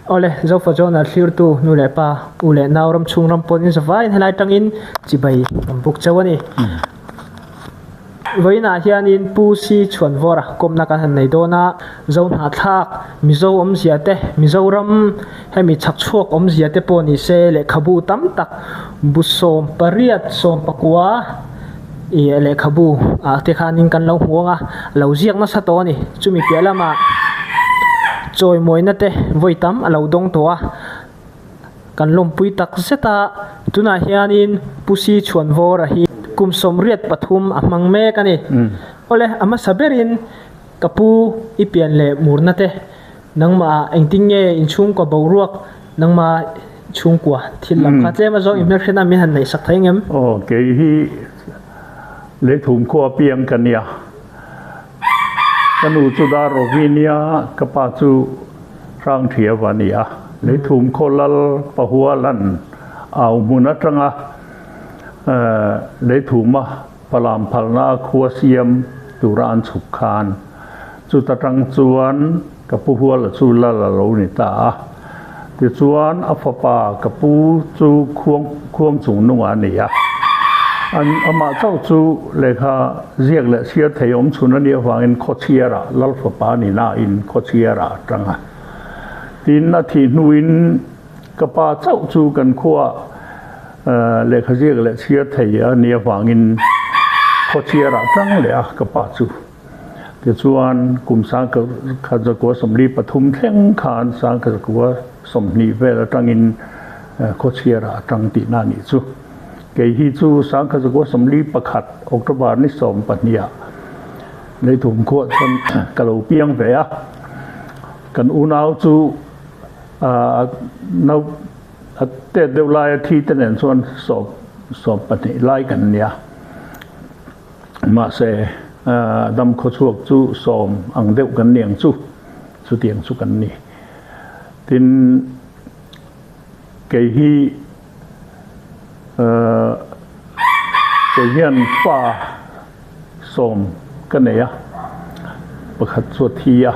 Awle, Zofa Journal thlirtu nu leh pa, u leh nau ram chhung ram pawn in zavaiin helai tangin chibai an buk chauh a ni. Vawiinah hianin Pu Si Chhuanvawra kawmna kan han nei dawn a, Zo hnahthlak, Mizo awmzia te, Mizoram hemi chhak chhuak awmzia te pawh ni se lehkhabu tam tak bu 18 19 ih lehkhabu ah te khanin kan lo hmu ang a, a lo ziak nasa tawh a ni. Chumi piah lamah chawimawina te vawi tam a lo dawng tawh a. Kan lawmpui tak zet a, tunah hianin Pu Si Chhuanvawra hi kum 83 a hmang mek a ni. Awle, a hmasa berin ka pu i pian leh murna te, nangmah engtin nge inchhungkua boruak, nangmah chhungkua thil lam kha tlem a zawng i hmelhriatna min han neihsak thei ngem? Aw, kei hi Leithum khua piang ka nia. Ka nu chu Dar Rovi nia, ka pa chu Hrangthiau a ni a. Leithum khaw lal Pahualan au hmun atanga Leithuma Palam phalna a khua siam tura an chhuk khan chuta tang chuan ka pu Huala chu lal a lo ni ta a. Tichuan a fapa ka pu chu khuang khuang chung nungah a ni a. An amah chauh chu lehkha ziak leh chhiar thei awm chhun a nih avangin khawchhiarah lal fapa ni nain khawchhiarah a tang a. Tin a thih hnuin ka pa chauh chu kan khuaah lehkha ziak leh chhiar thei a nih avangin khawchhiarah a tang leh a ka pa chu. Tichuan, kum 1943 thleng khan 1920 vel atangin khawchhiarah a tang tihna a nih chu. Kei hi chu 1941 October ni 12 ah Leithum khuah chuan ka lo piang ve a. Kan unau chu nau a tet deuh laia thi te nen chuan 12 lai kan nia. Mahse, dam khawchhuak chu sawm ang deuh kan ni ang chu, chutiang chu kan ni. Tin, kei hi kei hian pa sawm ka nei a, pakhat chu a thi a,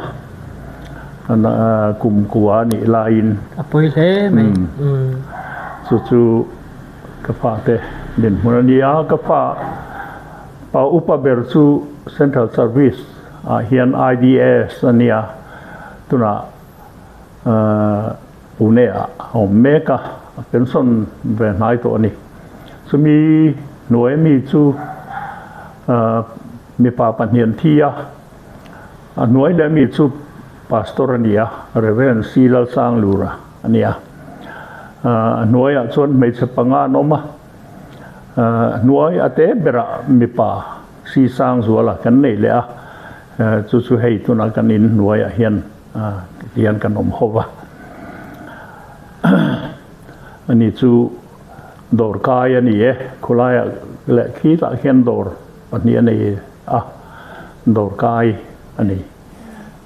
kum kua a nih laiin. A pawi hle mai. Chu chu. Ka fate dinhmun a ni a, ka fa pa upa ber chu Central Service ah hian IDS a nia, tunah Pune ah a awm mek a, a pension ve hnai tawh a ni. Chumi hnuai ami chu mipa pahnih an thi a, a hnuai leh ami chu Pastor a ni a, Reverend C Lalsanglura a ni a. A hnuaiah chuan hmeichhe panga an awm a, a hnuai a te berah mipa si sang zuala kan nei leh a, chu chu hei tunah kan in hnuaiah hian tihian kan awm ho va. Ani chu dawr kai a ni e, khawlaiah leh khitah khian dawr pahnih a nei a, dawr kai a ni.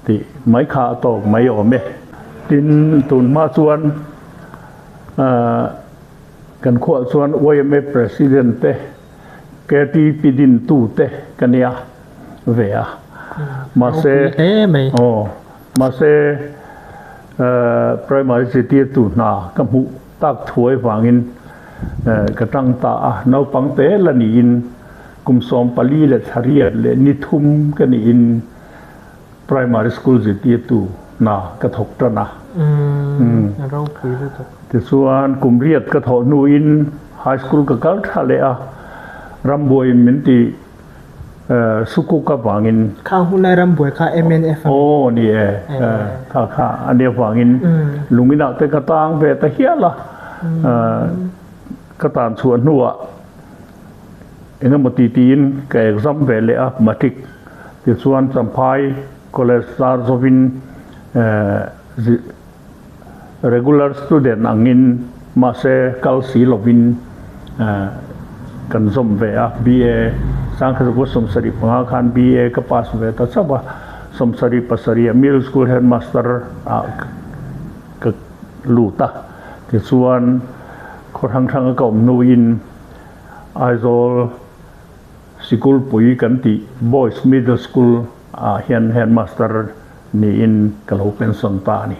Tih mai kha a tawk mai awm e. Tin, tun hma chuan kan khuah chuan yma President te, KTP dintu te ka nia ve a. Mahse, aw, mahse Primary zirtirtu hna ka hmuh tak thuai vangin ka tang ta a. Naupang te la niin kum 14 leh thla riat leh ni thum ka niin Primary school zirtirtu hna ka thawk tan a. Tichuan kum riat ka thawh hnuin high school ka kal tha leh a, rambuai min ti sukuk avangin. Khang hun lai rambuai kha MNF a ni. Aw ni e, kha kha a nih avangin lunginah te ka tang ve ta hial a, ka tan chhuah hnuah Engemaw ti tiin ka exam ve leh a matric tichuan Champhai College zar zawin regular student angin mahse kal si lovin kan zawm ve a BA 1975 khan BA ka pass ve ta chauh a 77 ah Middle School Headmaster ah ka lut a tichuan khaw hrang hranga ka awm hnuin Aizawl Sikulpui kan tih Boys Middle School ah hian Headmaster niin ka lo pension ta a ni.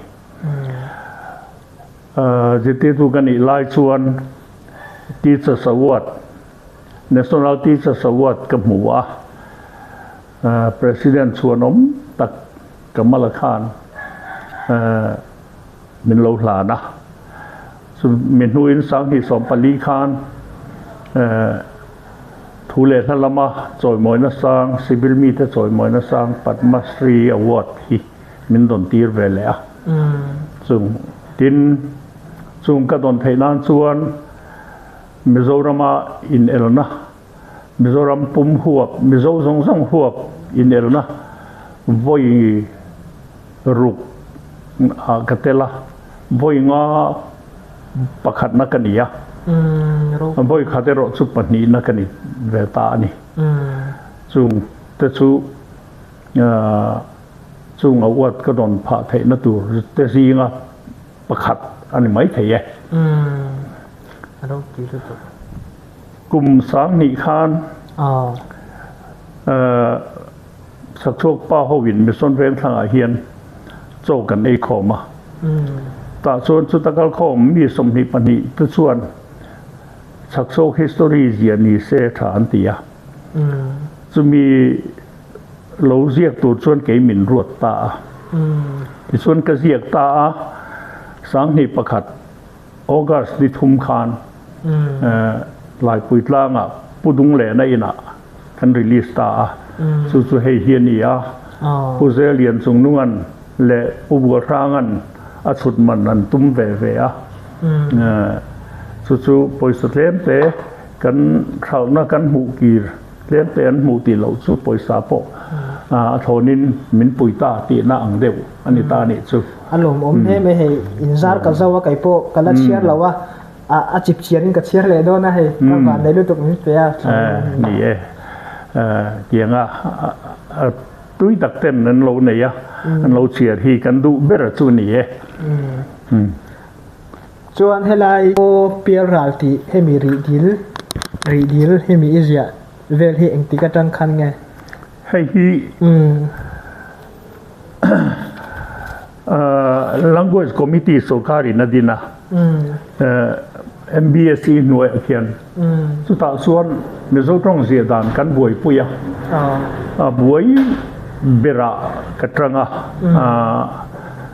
Zirtirtu ka nih lai chuan Teachers Award, National Teachers Award ka hmu a, President chhuanawm tak Kamala khan min lo hlan a. Chumi hnuin Sanghnih 14 khan thu leh hla lama chawimawina sang, civil mite chawimawina sang Padma Shri Award hi min dawn tir ve leh a. Chung tin, chung ka dawn theih nan chuan Mizorama inelna, Mizoram pum huap, Mizo zawng zawng huap inelna vawi ruk ah ka tel a, vawi nga pakhatna ka ni a, vawi khat erawh chu pahnihna ka ni ve ta a ni. Chung te chu Chung a uat ka rawn phah theihna tur te zinga pakhat a ni mai thei e. Kum 2000 khan Sakchhuak pa hoin Mission Vengthlangah hian chaw kan ei khawm a. Tah chuan chuta kal khawm mi 22 te chuan Sakchhuak history zia ni se tha an ti a. Chumi lo ziak tur chuan kei min ruat ta a. Tichuan ka ziak ta a, 2001 August ni thum khan Laipui tlangah Pu Dunglena inah kan release ta a. Chu chu hei hi a ni a, Pu Zelian Chungnungan leh Pu Bualhrangan a chhut man an tum ve ve a. Chu chu pawisa tlem te kan thalna kan hmuh kir. Tlem te an hmuh tih loh chu pawisa pawh a thlawnin min pui ta tihna ang deuh a ni ta nih chu. A lawmawm hle mai hei, inzar ka zo a kei pawh ka la chhiar lo a, a chip chiarin ka chhiar leh dawn a hei, ka van nei lutuk min pe a. Ni e, tianga tui tak ten an lo nei a, an lo chhiar hi kan duh ber chu ni e. Chuan helai aw pial ral tih hemi rih dil, rih dil hemi i ziah vel hi engtik atang khan nge? Hei hi Language Committee sorkar in a din a, MBSE hnuaiah khian chutah chuan Mizo tawng ziah dan kan buaipui a, a buai berah ka tang a,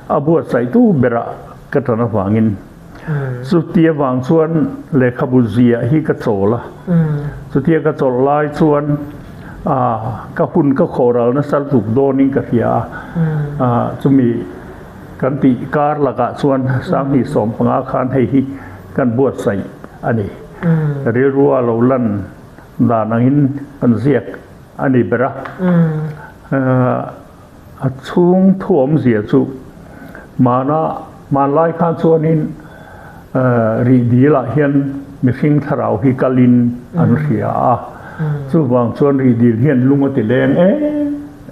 a buatsaihtu berah Ka ṭan avangin chuti avang chuan lehkhabu ziah hi ka chawl a, chutia ka chawlh lai chuan ka hun ka khawhral nasa lutuk dawnin ka hria a, chumi kan tih kar lakah chuan 2015 khan hei hi kan buatsaih a ni. Rilrua lo lan dan angin kan ziak a ni ber a. A chhung thu awmzia chu hmana hmanlai khan chuanin rih dilah hian mihring thlarau hi kalin an hria a, chuvang chuan rih dil hian lung a ti leng em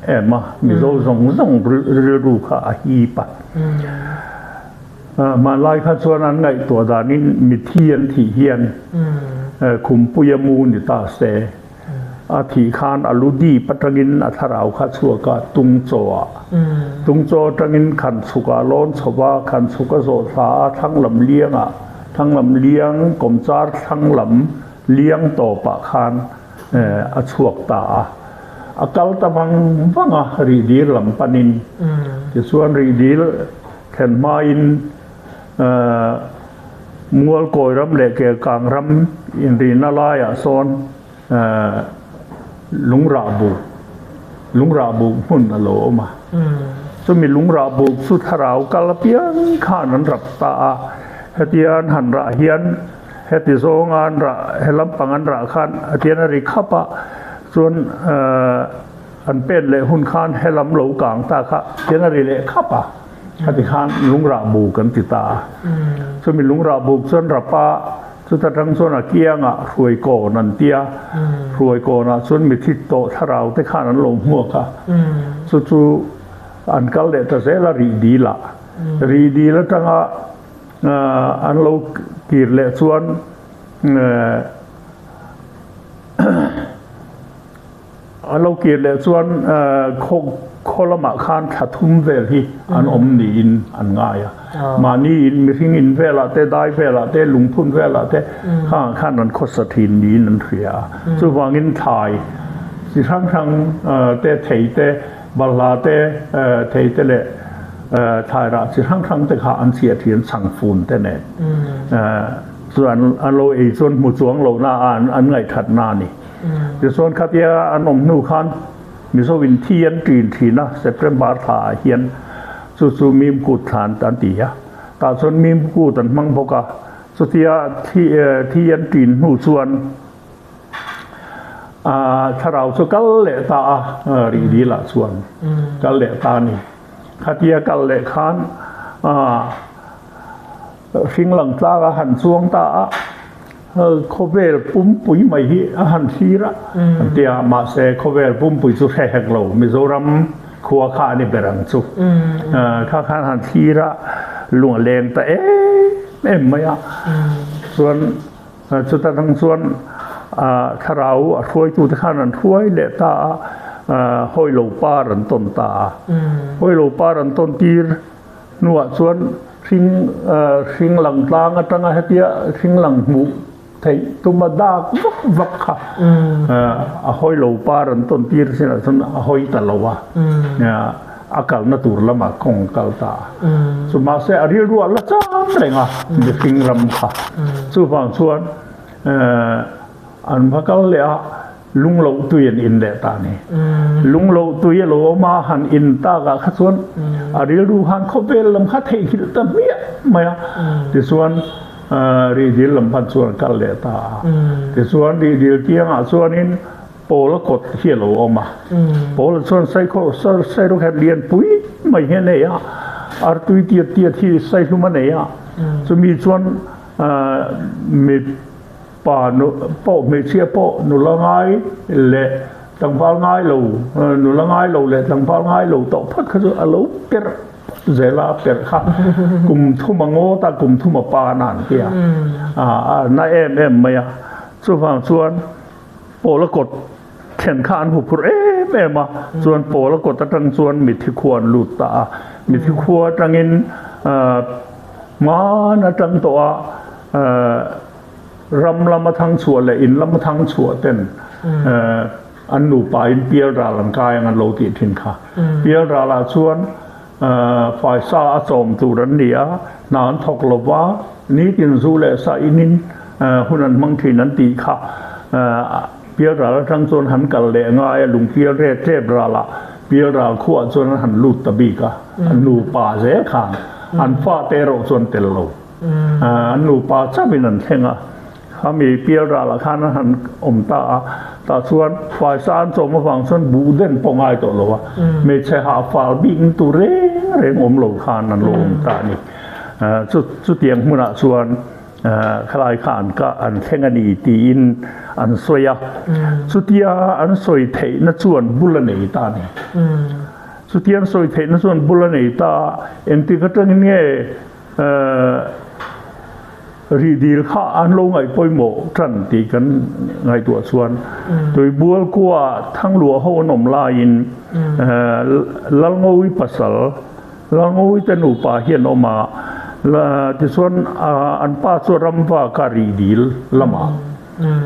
em a, Mizo zawng zawng rilru kha a hip a. Hmanlai kha chuan an ngaihtuah danin mithi an thih hian khumpuia mu ni ta se. A thih khan a lu dip atangin a thlarau kha chhuak a, tung chaw ah. Tung chaw atangin khan chhuk ah lawn chho va, khan chhuk a zawh thla a, thlang lam liang ah, thlang lam liang, kawmchar thlang lam liang tawp ah khan a chhuak ta a. A kal ta vang vang a, rihdil lam panin. Tichuan rihdil thlen hmain Mualkawi ram leh Kelkang ram inrihna laiah sawn lungrah buk, lungrah buk hmun a lo awm a. Chumi lungrah buk chu thlarau kal apiang khan an rap ta a. Hetia an han rah hian heti zawnga an rah, he lampang an rah khan hetian a ri khap a, chuan an pen leh hun khan he lam lo kang ta kha hetian a ri leh khap a. Khati khan lungrah buk an ti ta a. Chumi lungrah buk chuan rapa chuta tang chuan a kiangah hruai kawn an ti a. Hruai kawnah chuan mithi tawh thlarau te khan an lo hmuak a. Chu chu an kal leh ta zel a rih dil ah. Rih dil atanga an lo kir leh chuan An lo kir leh chuan khaw Khaw lamah khan thla thum vel hi an awm niin an ngai a. Mahni in mihring in velah te, dai velah te, lungphun velah te khangah khan an khawsa thin niin an hria a. Chuvangin thlai chi hrang hrang te, thei te, balhla te, thei te leh thlai rah chi hrang hrang te kha an chhiah thin chhangfun te nen. Chu an lo ei chuan hmu chuang lohna a an ngaihthatna a ni. Tichuan khatia an awm hnu khan Mizo in thi an ṭin ṭhin a, September thla ah hian chu chu mim kut thlan an ti a, tah chuan mim kut an hmang bawk a, chutia thi thi an ṭin hnu chuan ah thlarau chu kal leh ta a, rih dil ah chuan kal leh ta a ni. Khatia kal leh khan ah hring lang tlang a han chuang ta a. Khawvel pumpui mai hi a han thlir a, an ti a, mahse khawvel pumpui chu hre hek lo, Mizoram khua kha a ni ber ang chu. Kha khan han thlir a, lung a leng ta em em mai a, chuan chuta tang chuan thlarau a hruaitute khan an hruai leh ta a, hawilo par an tawn ta a, hawilo par an tawn tir Hnuah chuan hring hring lang tlang atanga hetia hring lang hmuh theih tuma dak vak vak kha a hawi lo par an tawn tir chinah chuan a hawi ta lo a, a kalna tur lamah kawng a kal ta a. Chu mahse a rilru a la cham reng a mihring ram kha. Chuvang chuan an va kal leh a. Lungloh tui an in leh ta a ni. Lungloh tui a lo awm a, han in takah kha chuan a rilru khan khawvel lam kha theihnghilh ta hmiah mai a. Tichuan Rihdil lam pan chuan a kal leh ta a. Tichuan Rihdil kiangah chuanin Pawla kawt hi a lo awm a. Pawla chuan Sairawkherh lianpui mai hi a nei a, artui tiat tiat hi saihlum a nei a. Chumi chuan mi. Pa pawh hmeichhia pawh nula ngai leh tlangval ngai lo, nula ngai lo leh tlangval ngai lo tawh phawt kha chu a lo perh phawt zel a, a perh kha kum thum a ngawt a, kum thum a pa na an ti a, a na em em mai a. Chuvang chuan Pawla kawt thlen kha an huphurh em em a, chuan Pawla kawt atang chuan mithi khua an lut ta a, mithi khua atangin hman atang tawh a, Ram lama thang chhuah leh in lama thang chhuah ten an nupa in pial ral an kai ang an lo tih thin kha. Pial ralah chuan faisa a chawm tur an ni a, hna an thawk lo va, nitin zu leh sa inin hun an hmang thin an tih kha. Pial ral atang chuan han kal leh ngai a, lung pial ret tep ralah pial ral khuah chuan an han lut ta bik a, an nupa zel khan an fate erawh chuan tel lo. An nupa chauhin an thleng a, khami pial ralah khan an han awm ta a, tah chuan faisa an chawm avang chuan buh den pawh ngai tawh lo a, hmeichhe hah fal bik na tur reng reng awm lo khan an lo awm ta a ni. Chu chutiang hmunah chuan khalai kha an kah an thleng a ni tiin an sawi a, chutia an sawi theihna chuan bul a nei ta a ni. Chutia an sawi theihna chuan bul a nei ta a, engtik atangin nge Rih dil kha an lo ngaih pawimawh tan tih kan ngaihtuah chuan Tuibual kua Thangluah ho an awm laiin Lalngowi pasal Lalngowi te nupa hi an awm a, tichuan an pa chu ramva ka rih dil lamah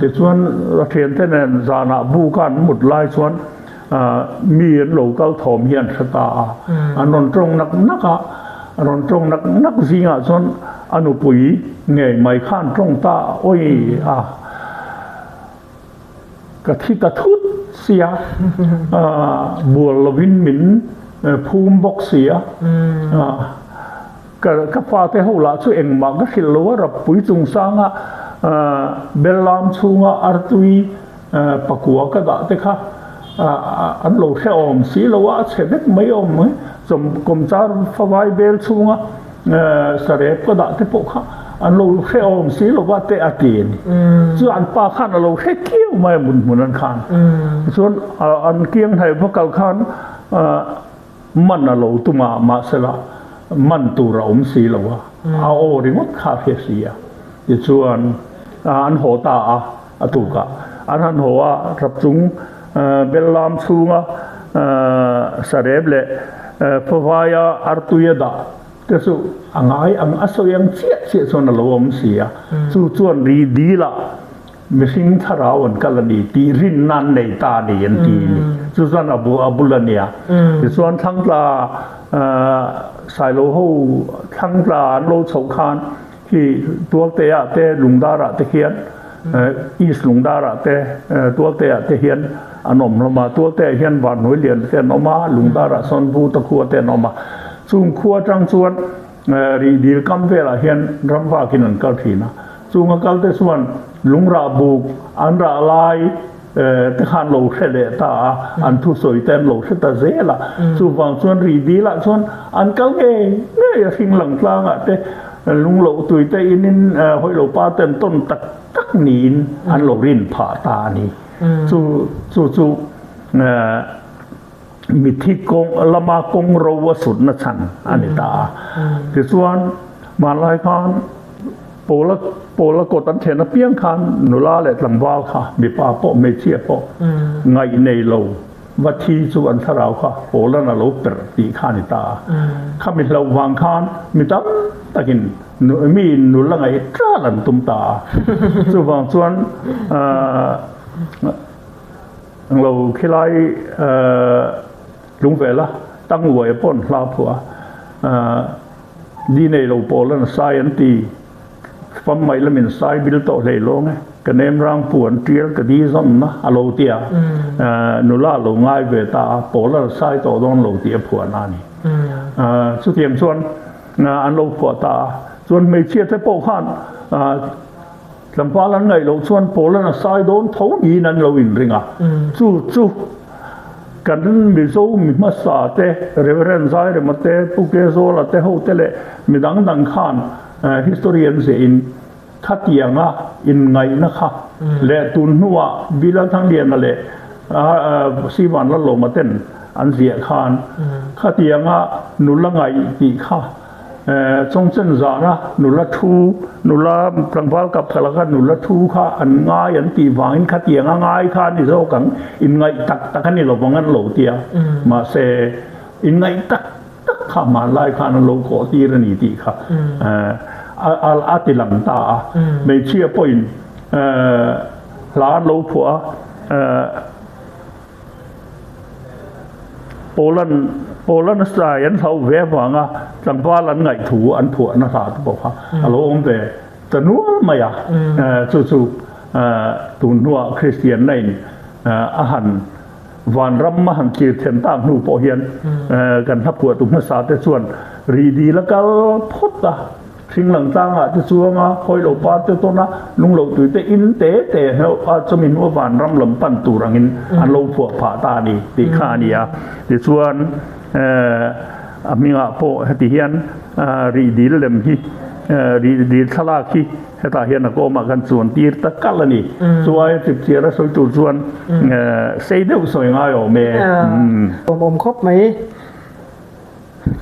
tichuan a thiante nen zanah buk a an mut lai chuan Mi an lo kal thawm hi an hre ta a, an rawn tawng nak nak a, an rawn tawng nak nak zingah chuan a nupui ngei mai kha an tawng ta a, awi a, ka thi ta thut sia, bual lovin min phum bawk sia, ka fate ho lah chu engmah ka hrilh lo a, Rappui chungchanga Bellam chhunga artui Pakua ka dah te kha an lo hrehawm si lo a, a chhe vek mai awm mai. Kawmchar favai vel chhunga sarep ka dah te pawh kha an lo hrehawm si lo va te a ti a ni. Chu an pa khan a lo hre kiau mai a mun hmun an khan. Chuan an kiang hnai va kal khan man a lo tum a, mahsela man tur a awm si lo a, a aw ringawt kha a hre si a. Tichuan an haw ta a. A tukah an han haw a, rap chung bel lam chhunga Sarep leh Favaia artui a dah te chu a ngai ang a sawi ang chiah chiah chuan a lo awm si a. Chu chuan ri dilah mihring thlarau an kal a ni tih rinna an nei ta a ni an ti a ni. Chu chuan a bu a bul a nia. Tichuan thlangtla Sailo ho thlangtla an lo chhoh khan Khi Tualtea te Lungdarah te khian East Lungdarah te Tualtea te hian an awm hlawm a, Tualtea hian Vanhnuai lian te an awm a, Lungdarah sawn Vuta khua te an awm a. Chung khua atang chuan Rihdil kam velah hian ram vakin an kal thin a. Chung a kal te chuan lungrah buk an rah lai te khan lo hre leh ta a, an thusawi te an lo hre ta zel a. Chuvang chuan Rihdilah chuan an kal ngei ngei a, hring lang tlangah te Lungloh tui te inin hawilo pa ten tawn tak tak niin an lo rin phah ta a ni. Chu chu chu mithi kawng lama kawng ro a sutna chhan a ni ta a. Tichuan hmanlai khan pawla pawla kawt an thlen apiang khan nula leh tlangval kha mipa pawh hmeichhia pawh ngaih nei lo Va thi chu an thlarau kha Poland a lo perh tih kha a ni ta a. Khami hlauh vang khan mi tam takin mi in nul a ngaih tlat an tum ta a. Chuvang chuan englo khilai Tlungvela Tangluaia pawh an hla phuah a, Di nei lo Poland a sai an ti. Fam mai lamin sai bil tawh hlei lawng e, ka nem rang pu an tial ka di zawn na a lo ti a, nula a lo ngai ve ta a, pawl a la sai tawh dawn lo tih a phuah na a ni. Chutiang chuan an lo phuah ta a, chuan hmeichhia te pawh khan tlangval an ngaih loh chuan pawl a la sai dawn tho niin an lo inring a, chu chu kan Mizo mi hmasa te Reverend Zairema te, Pu Kezawla te ho te leh midang dang khan History an ziahin khatianga inngaihna kha leh tun hnuah Bilal Thangliana leh Sivan Lalawma ten an ziah khan khatianga nula ngaih tih kha Chawngchen zana nula thu, nula tlangval kap kha laka nula thu kha an ngai an tih vangin khatianga ngai kha a ni zawk ang, inngaih tak tak a ni lovang an lo ti a, mahse inngaih tak tak kha hmanlai khan an lo kawh tir a ni tih kha a ti lang ta a. Hmeichhia pawhin hla an lo phuah a, Poland Poland sai an hlauh ve avanga tlangval an ngaih thu an phuahna hla te pawh kha a lo awm ve ta nual mai a. Chu chu tun hnuah Kristianna in a han Vanram a han thlir then tak hnu pawh hian kan hlaphuahtu hmasa te chuan ri dil a kal phawt a, hring lang tlangah te chuang a, khawi lo par te tawn a, lung loh tui te in te te hlauh a, chumi hnua vanram lam pan tur angin an lo phuah phah ta a ni tih kha a ni a. Tichuan a hmingah pawh heti hian ri dil lem hi ri dil thlalak hi Hetah hian a kawmah kan chuan tir ta kalh a ni. Chu aia chipchiar a sawi tur chuan sei deuh sawi ngai awm e. Awm awm khawp mai.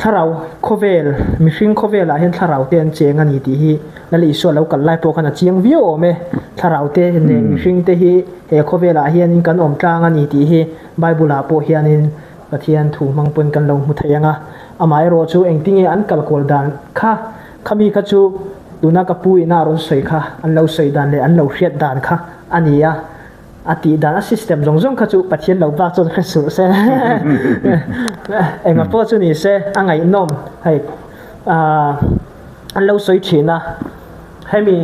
Thlarau khawvel, mihring khawvelah hian thlarau te an cheng a ni tih hi Lal Isua lo kal lai pawh khan a chiang viau awm e. Thlarau te nen mihring te hi he khawvelah hianin kan awm tlang a ni tih hi Bible ah pawh hianin Pathian thu hmang pawn kan lo hmu thei ang a. Amaherawh chu engtinge an kalkual dan kha Khami kha chu tuna ka pu ina rawn sawi kha an lo sawi dan leh an lo hriat dan kha a ni a, a tih dan a system zawng zawng kha chu Pathian lo bak chuan hre suh se. Enga pawh chu ni se a ngaihnawm hei an lo sawi thin a, hemi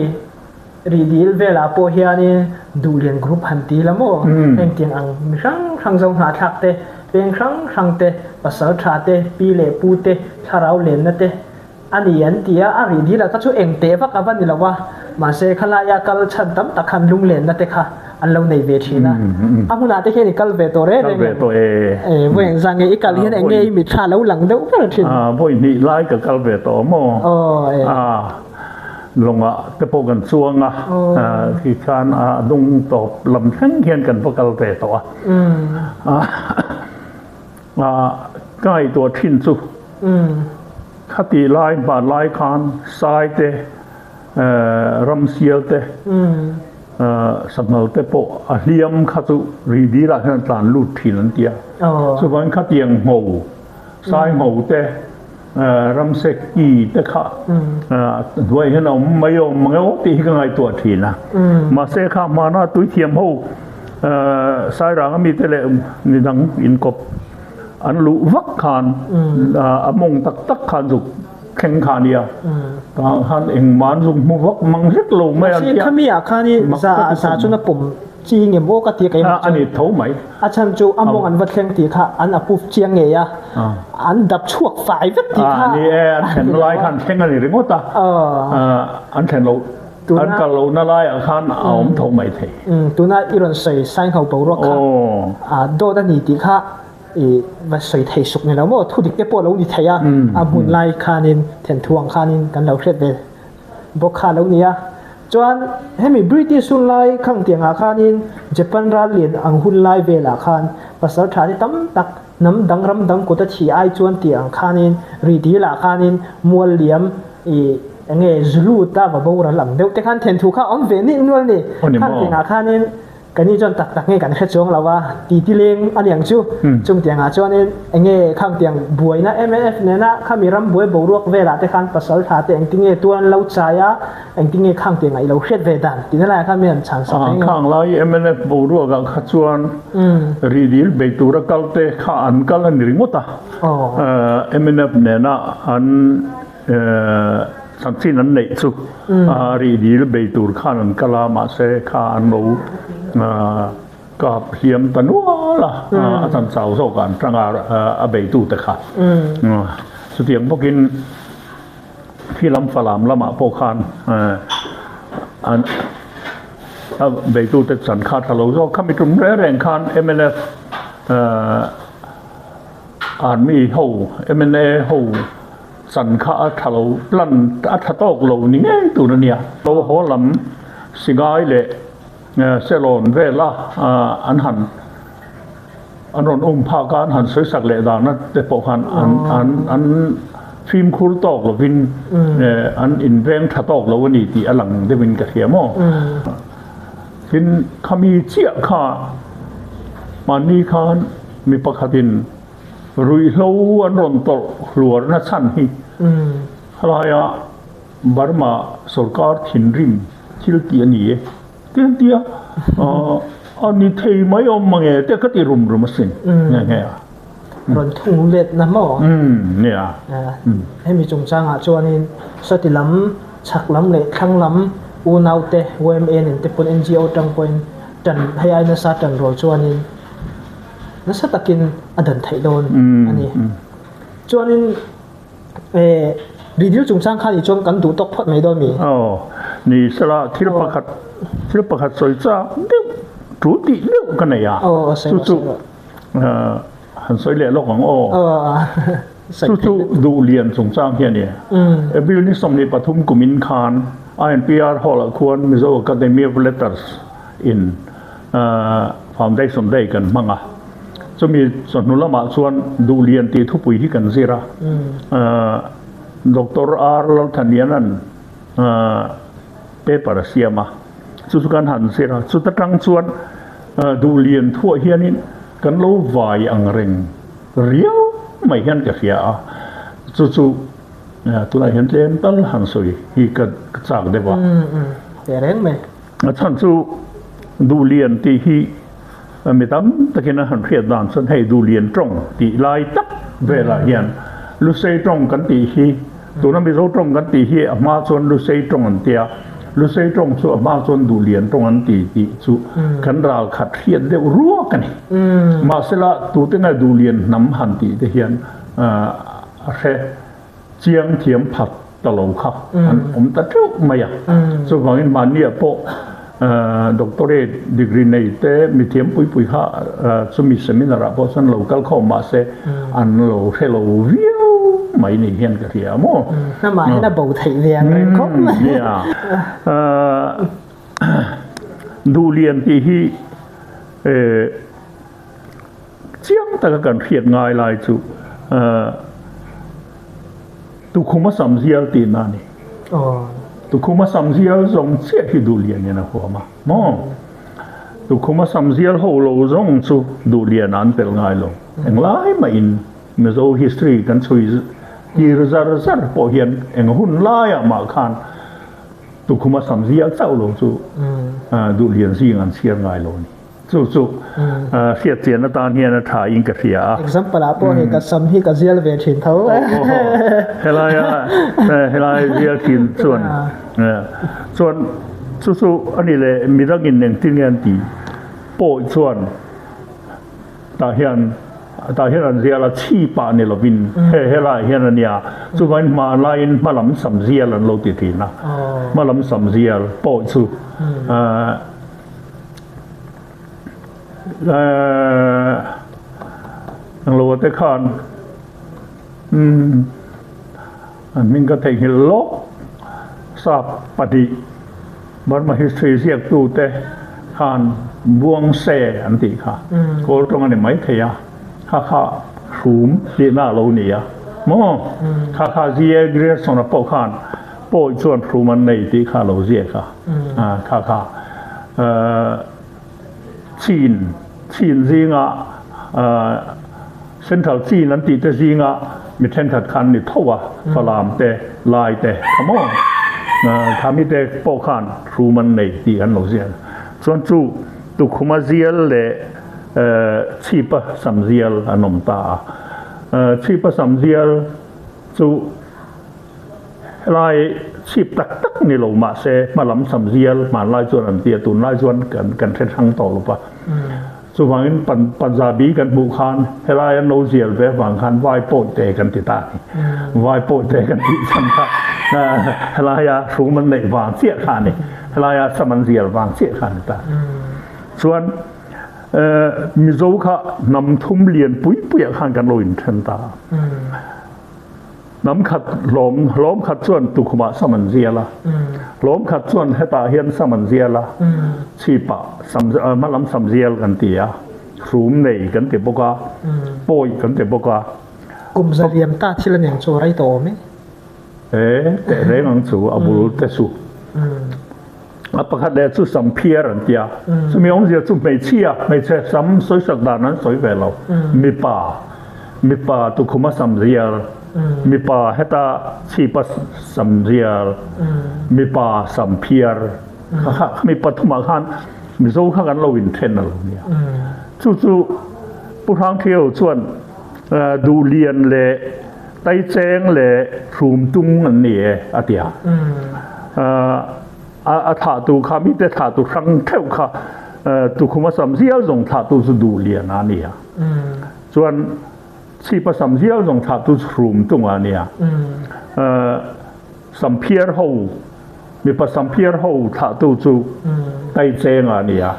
rih dil velah pawh hianin Duhlian group han ti la maw hengtiang ang mi hrang hrang zo hnahthlak te, peng hrang hrang te, pasal tha te, pi leh pu te, thlarau lenna te, A ni an ti a, a rih dil ah kha chu eng teh vak a va ni lo a, mahse khalaia kal chhan tam tak khan lunglenna te kha an lo nei ve thin a, a hmunah te hian i kal ve tawh reng reng em? E, vawi eng zah nge i kal hian eng nge i mitthla lo lang deuh ber thin? Vawi hnih lai ka kal ve tawh maw? A, lawngah te pawh kan chuang a, khi khan a dung tawp lam thleng hian kan va kal ve tawh a. A ka ngaihtuah thin chu khatih lai hmanlai khan sai te ramsial te Sanghal te pawh a hliam kha chu ri dil ah hian a tlan lut thin an ti a. Chuvangin khatiang ngho, sai ngho te, ramse ki te kha hnuaiah hian a awm mai awm mang emaw tih hi ka ngaihtuah thin a. Mahse kha hmana tuithiam ho Sairang ami te leh midang inkawp an luh vak khan a mawng tak tak khan zuk thleng kha a nia. Tah khan engmah an zuk hmu vak mang hlek lo mai a. Mahse khami ah khan i za ah za chuan a pawm chi ngem aw ka ti a keimah chuan. A ni tho mai. A chhan chu a mawng an va thleng tih kha an approve chiang ngei a, an dap chhuak fai vek tih kha. Ni e, an thlen lai khan thleng a ni ringawt a, an thlen loh An kal lohna laiah khan a awm tho mai thei. Tuna i rawn sawi Saingho boruak kha dawt a ni tih kha i va sawi thei suk ni lo maw? Thu dik te pawh a lo ni thei a, a hmun lai khanin thenthu ang khanin kan lo hriat ve bawk kha a lo ni a. Chuan hemi British hun lai khang tiangah khanin Japan ral lian ang hun lai velah khan pasal tha ni tam tak hnam dang ram dang kut a thi ai chuan tih ang khanin rih dilah khanin mual liam i Enge Zulu ta va boral ang deuh te khan thenthu kha awm ve nih nual ni. Khan tiangah khanin ka ni chuan tak tak nge kan hre chuang lo a, titi leng a niang chu. Chung tiangah chuanin enge khang tiang buaina mnf nena khami ram buai boruak velah te khan pasal tha te engtin nge tuan lo chai a, engtin nge khang tiangah i lo hriat ve dan tihna laiah khan mi han chhan sak thei nge. Khang lai mnf boruakah kha chuan rihdil bei tura kal te kha an kal a ni ringawt a, mnf nena an Chanchin an neih chu rih dil bei tur khan an kal a, mahse kha an lo kap hliam ta nual a, a chan chau zawk ah an tang a, a beitute kha. Chutiang bawkin khi lam Falam lamah pawh khan an a beitute chan kha tha lo zawk. Khami tum reng reng khan mnf Army ho, mna ho chan kha a tha lo, plan a tha tawk lo ni ngei tur a nia. Lo haw lam Singai leh Selawn vela an han an rawn um phak a, an han sawi sak leh dana te pawh khan an an an fimkhur tawk lovin an inveng tha tawk lo a ni tih a lang deuhin ka hria maw. Tin, khami chiah kha mahni khan mi pakhatin ruihhlo an rawn tawrh hluarna chhan hi khalaia Burma sorkar thinrim thil tih a ni e ti an ti a, a ni thei mai awm mange te ka ti rum rum asin nghe nghe a. Rawn thung let na maw? Nia. Hemi chungchangah chuanin sawti lam Chhak lam leh thlang lam unaute yma nen te pawn NGO tang pawhin tan hei ai nasa tan rual chuanin nasa takin a dan theih dawn a ni. Chuanin eh ridil chungchang kha nih chuan kan duh tawk phawt mai dawn mi? Aw, ni sela thil pakhat thil pakhat sawi chak deuh tul tih deuh ka nei a, chu chu han sawi leh lawk ang aw. Chu chu Duhlian chungchang hi a ni. April ni 23 kumin khan INPR Hall ah khuan Mizo Academy of Letters in Foundation Day kan hmang a. Chumi chawhnu lamah chuan Duhlian tih thupui hi kan zir a. Doctor R Lalthaniana'n paper a siam a. Chu chu kan han zir a. Chuta tang chuan Duhlian thuah hianin kan lo vai ang reng. Riau mai hian ka hria a, chu chu tunah hian tlem tal han sawi hi ka chak deuh a. Teh reng mai. A chhan chu Duhlian tih hi mi tam takin a han hriat dan chuan hei Duhlian tawng tih lai tak velah hian Lusei tawng kan tih hi Tuna Mizo tawng kan tih hi a hma chuan Lusei tawng an tia, Lusei tawng chu a hma chuan Duhlian tawng an ti tih chu kan ral khat hriat deuh ruak a ni. Mahsela tute nge Duhlian hnam han tih te hian a hre chiang thiam phat ta lo kha an awm ta teuh mai a. Chuvangin mahniah pawh Doctorate degree nei te mithiam pui pui kha chumi seminar ah pawh chuan lo kal khawm mahse an lo hre lo viau mai ni hian ka hria maw. Hnamah hian a bo theih ve ang reng khawp mai. Nia. Duhlian tih hi chiang taka kan hriat ngai lai chu tukhuma sam zial tihna a ni. Tukhuma samzial zawng chiah hi Duhlianin a huam a maw? Tukhuma samzial ho lo zawng chu Duhliana an pelh ngai lo. Englai mahin Mizo history kan chhui tir zar zar pawh hian eng hun laiah mah khan Tukhuma samzial chauh lo chu Duhlian zing an chhiar ngai lo a ni. Chu chu hriat chian atan hian a tha in ka hria a. Example ah pawh hei ka sam hi ka zial ve thin tho. Helai a helai zial thin chuan chuan chu chu a ni leh midangin engtin nge an tih pawh chuan tah hian tah hian an zial a chhi pah ni lovin he helai hian a nia chuvangin hma laiin hma lam sam zial an lo ti thin a hma lam sam zial pawh chu Englo te khan an hming ka theihnghilh lawk sap pahnih Burma history ziaktu te khan Buangse an tih kha kawl tawng a ni maithei a kha kha hrum tihna a lo ni a maw kha kha G.A. Grierson-a pawh khan Pawi chuan hrum an nei tih kha lo ziak a, kha kha chin chin zinga Central chin an tih te zinga mi thenkhat khan ni tho a, Falam te, Lai te kha maw kha mi te pawh khan hrum an nei tih an lo ziak a. Chuan chu Tukhuma zial leh Chhipa sam zial an awm ta a, Chhipa sam zial chu Helai chhip tak tak ni lo mahse hma lam sam zial hmanlai chuan an ti a, tunlai chuan kan hre hrang tawh lo va. Chuvangin Punjabi kan hmuh khan helai an lo zial ve avang khan vai pawi te kan ti ta a ni. Vai pawi te kan tih chhan kha helaia hrum an neih vang chiah kha a ni. Helaia sam an zial vang chiah kha a ni ta. Chuan Mizo kha hnam thum lian pui puiah khan kan lo inthen ta a. Hnam khat hlawm hlawm khat chuan tukhumah sam an zial a, hlawm khat chuan hetah hian sam an zial a, chhipah sam hma lam sam zial kan ti a, hrum nei kan ti bawk a, pawi kan ti bawk a. Kum za liam ta thil a niang chu rei tawh awm e. E, teh reng ang chu a bul te chu. A pakhat leh chu sam phiar an ti a, chumi awmzia chu hmeichhia, hmeichhe sam sawisak dan an sawi ve lo, mipa, mipa tukhuma sam zial, mipa heta chhipa sam zial, mipa sam phiar, kha kha khami pathumah khan Mizo kha kan lo inthen a lo nia. Chu chu Pu Hrangthiau chuan Duhlian leh Taicheng leh Hrumtung an ni e a ti a. A thlahtu kha mite thlahtu hrang theuh kha tukhuma sam zial zawng thlahtu chu Duhlian a ni a. Chuan Chhipa sam zial zawng thlahtu chu Hrumtung a ni a. Samphiar ho, mipa samphiar ho thlahtu chu Taicheng a ni a.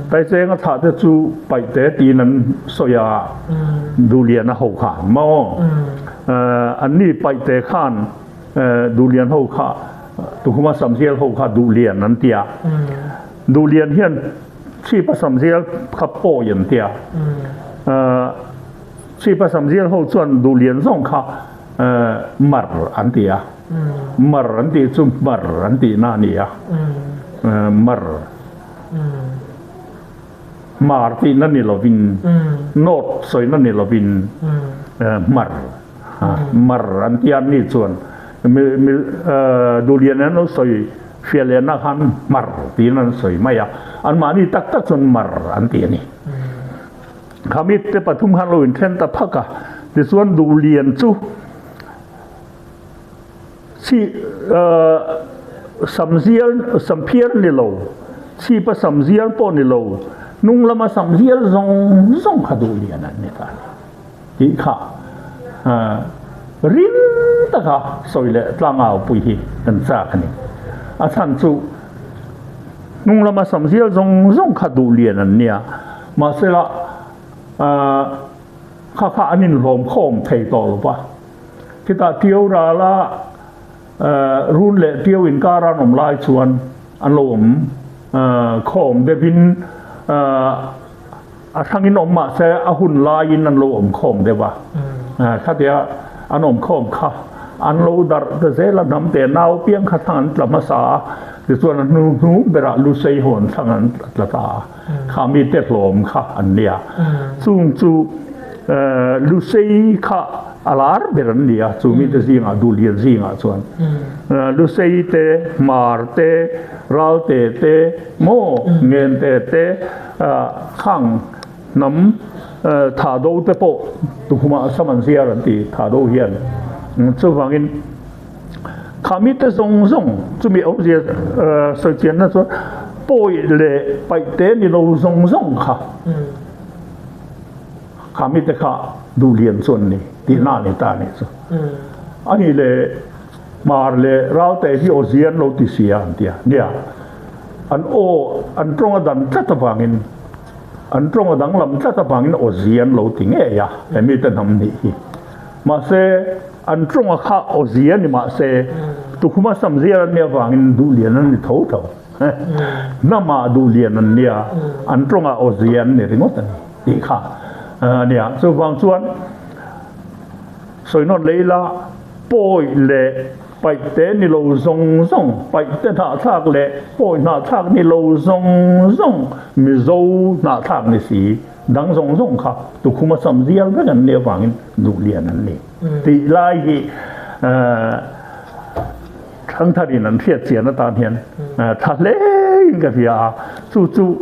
Taicheng a thlah te chu Paihte tiin an sawi a, Duhlian a ho kha maw? An ni Paihte khan Duhlian ho kha, Tuhuma Samzial ho kha Duhlian an ti a. Duhlian hian Chhipa Samzial kha pawi an ti a. Chhipa Samzial ho chuan Duhlian zawng kha Mar an ti a, mar an tih chu hmar an tihna a ni a, mar, hmar tihna ni lovin, north sawina ni lovin hmar, mar an ti a ni chuan Duhlian an lo sawi fiah lehna khan hmar tiin an sawi mai a, anmahni tak tak chuan mar an ti a ni. Khamit te pathum khan lo inthen ta phak a, tichuan Duhlian chu chhi samzial samphiar ni lo, chhipa samzial pawh ni lo, hnung lama samzial zawng zawng kha Duhlian an ni ta a ni tih kha ring taka sawi leh tlangau pui hi kan chak a ni. A chhan chu hnung lama samzial zawng zawng kha Duhlian an nia. Mahsela, kha kha an inhlawm khawm thei tawh lo va. Khitah Tio rala run leh Tio inkar an awm lai chuan an lo awm khawm deuhin a hrangin awm mahse a hun laiin an lo awm khawm deuh a. Khatia an awm khawm kha. an lo darh ta zel a, hnam te nau piang kha thlang an tla hmasa a, tichuan a hnu hnung berah Lusei ho an thlang an tla ta a, kha mite hlawm kha an nia. Chung chu Lusei kha a lar ber an ni a, chu mite zingah Duhlian zingah chuan Lusei te, Hmar te, Ralte te, maw Ngente te khang hnam Thahdo te pawh tukhumah sam an ziar an ti Thahdo hian. Chuvangin kha mite zawng zawng chumi awmzia sawi chianna chuan pawi leh paihte ni lo zawng zawng kha kha mite kha duhlian chu an ni tihna a ni ta a nih chu. A nih leh Hmar leh Ralte hi awzia an lo ti sia an ti a. Nia, an aw an tawng a dan tlat avangin An tawng a danglam tlat avangin awzi an lo ti ngei a, he mite hnam nih hi. Mahse, an tawng a kha awzi a ni mahse, tukhuma sam ziar an nih avangin duhlian an ni tho tho. Hnamah duhlian an nia, an tawngah awzi an ni ringawt a ni tih kha a nia. Chuvang chuan sawinawn leh ila pawi leh Paihte ni lo zawng zawng, paihte hnahthlak leh pawi hnahthlak ni lo zawng zawng, Mizo hnahthlak ni si, dang zawng zawng kha tukhuma sam zial vek an nih avangin duhlian an ni tih lai hi Thangtharin an hriat chian atan hian tha hlein ka hria a, chu chu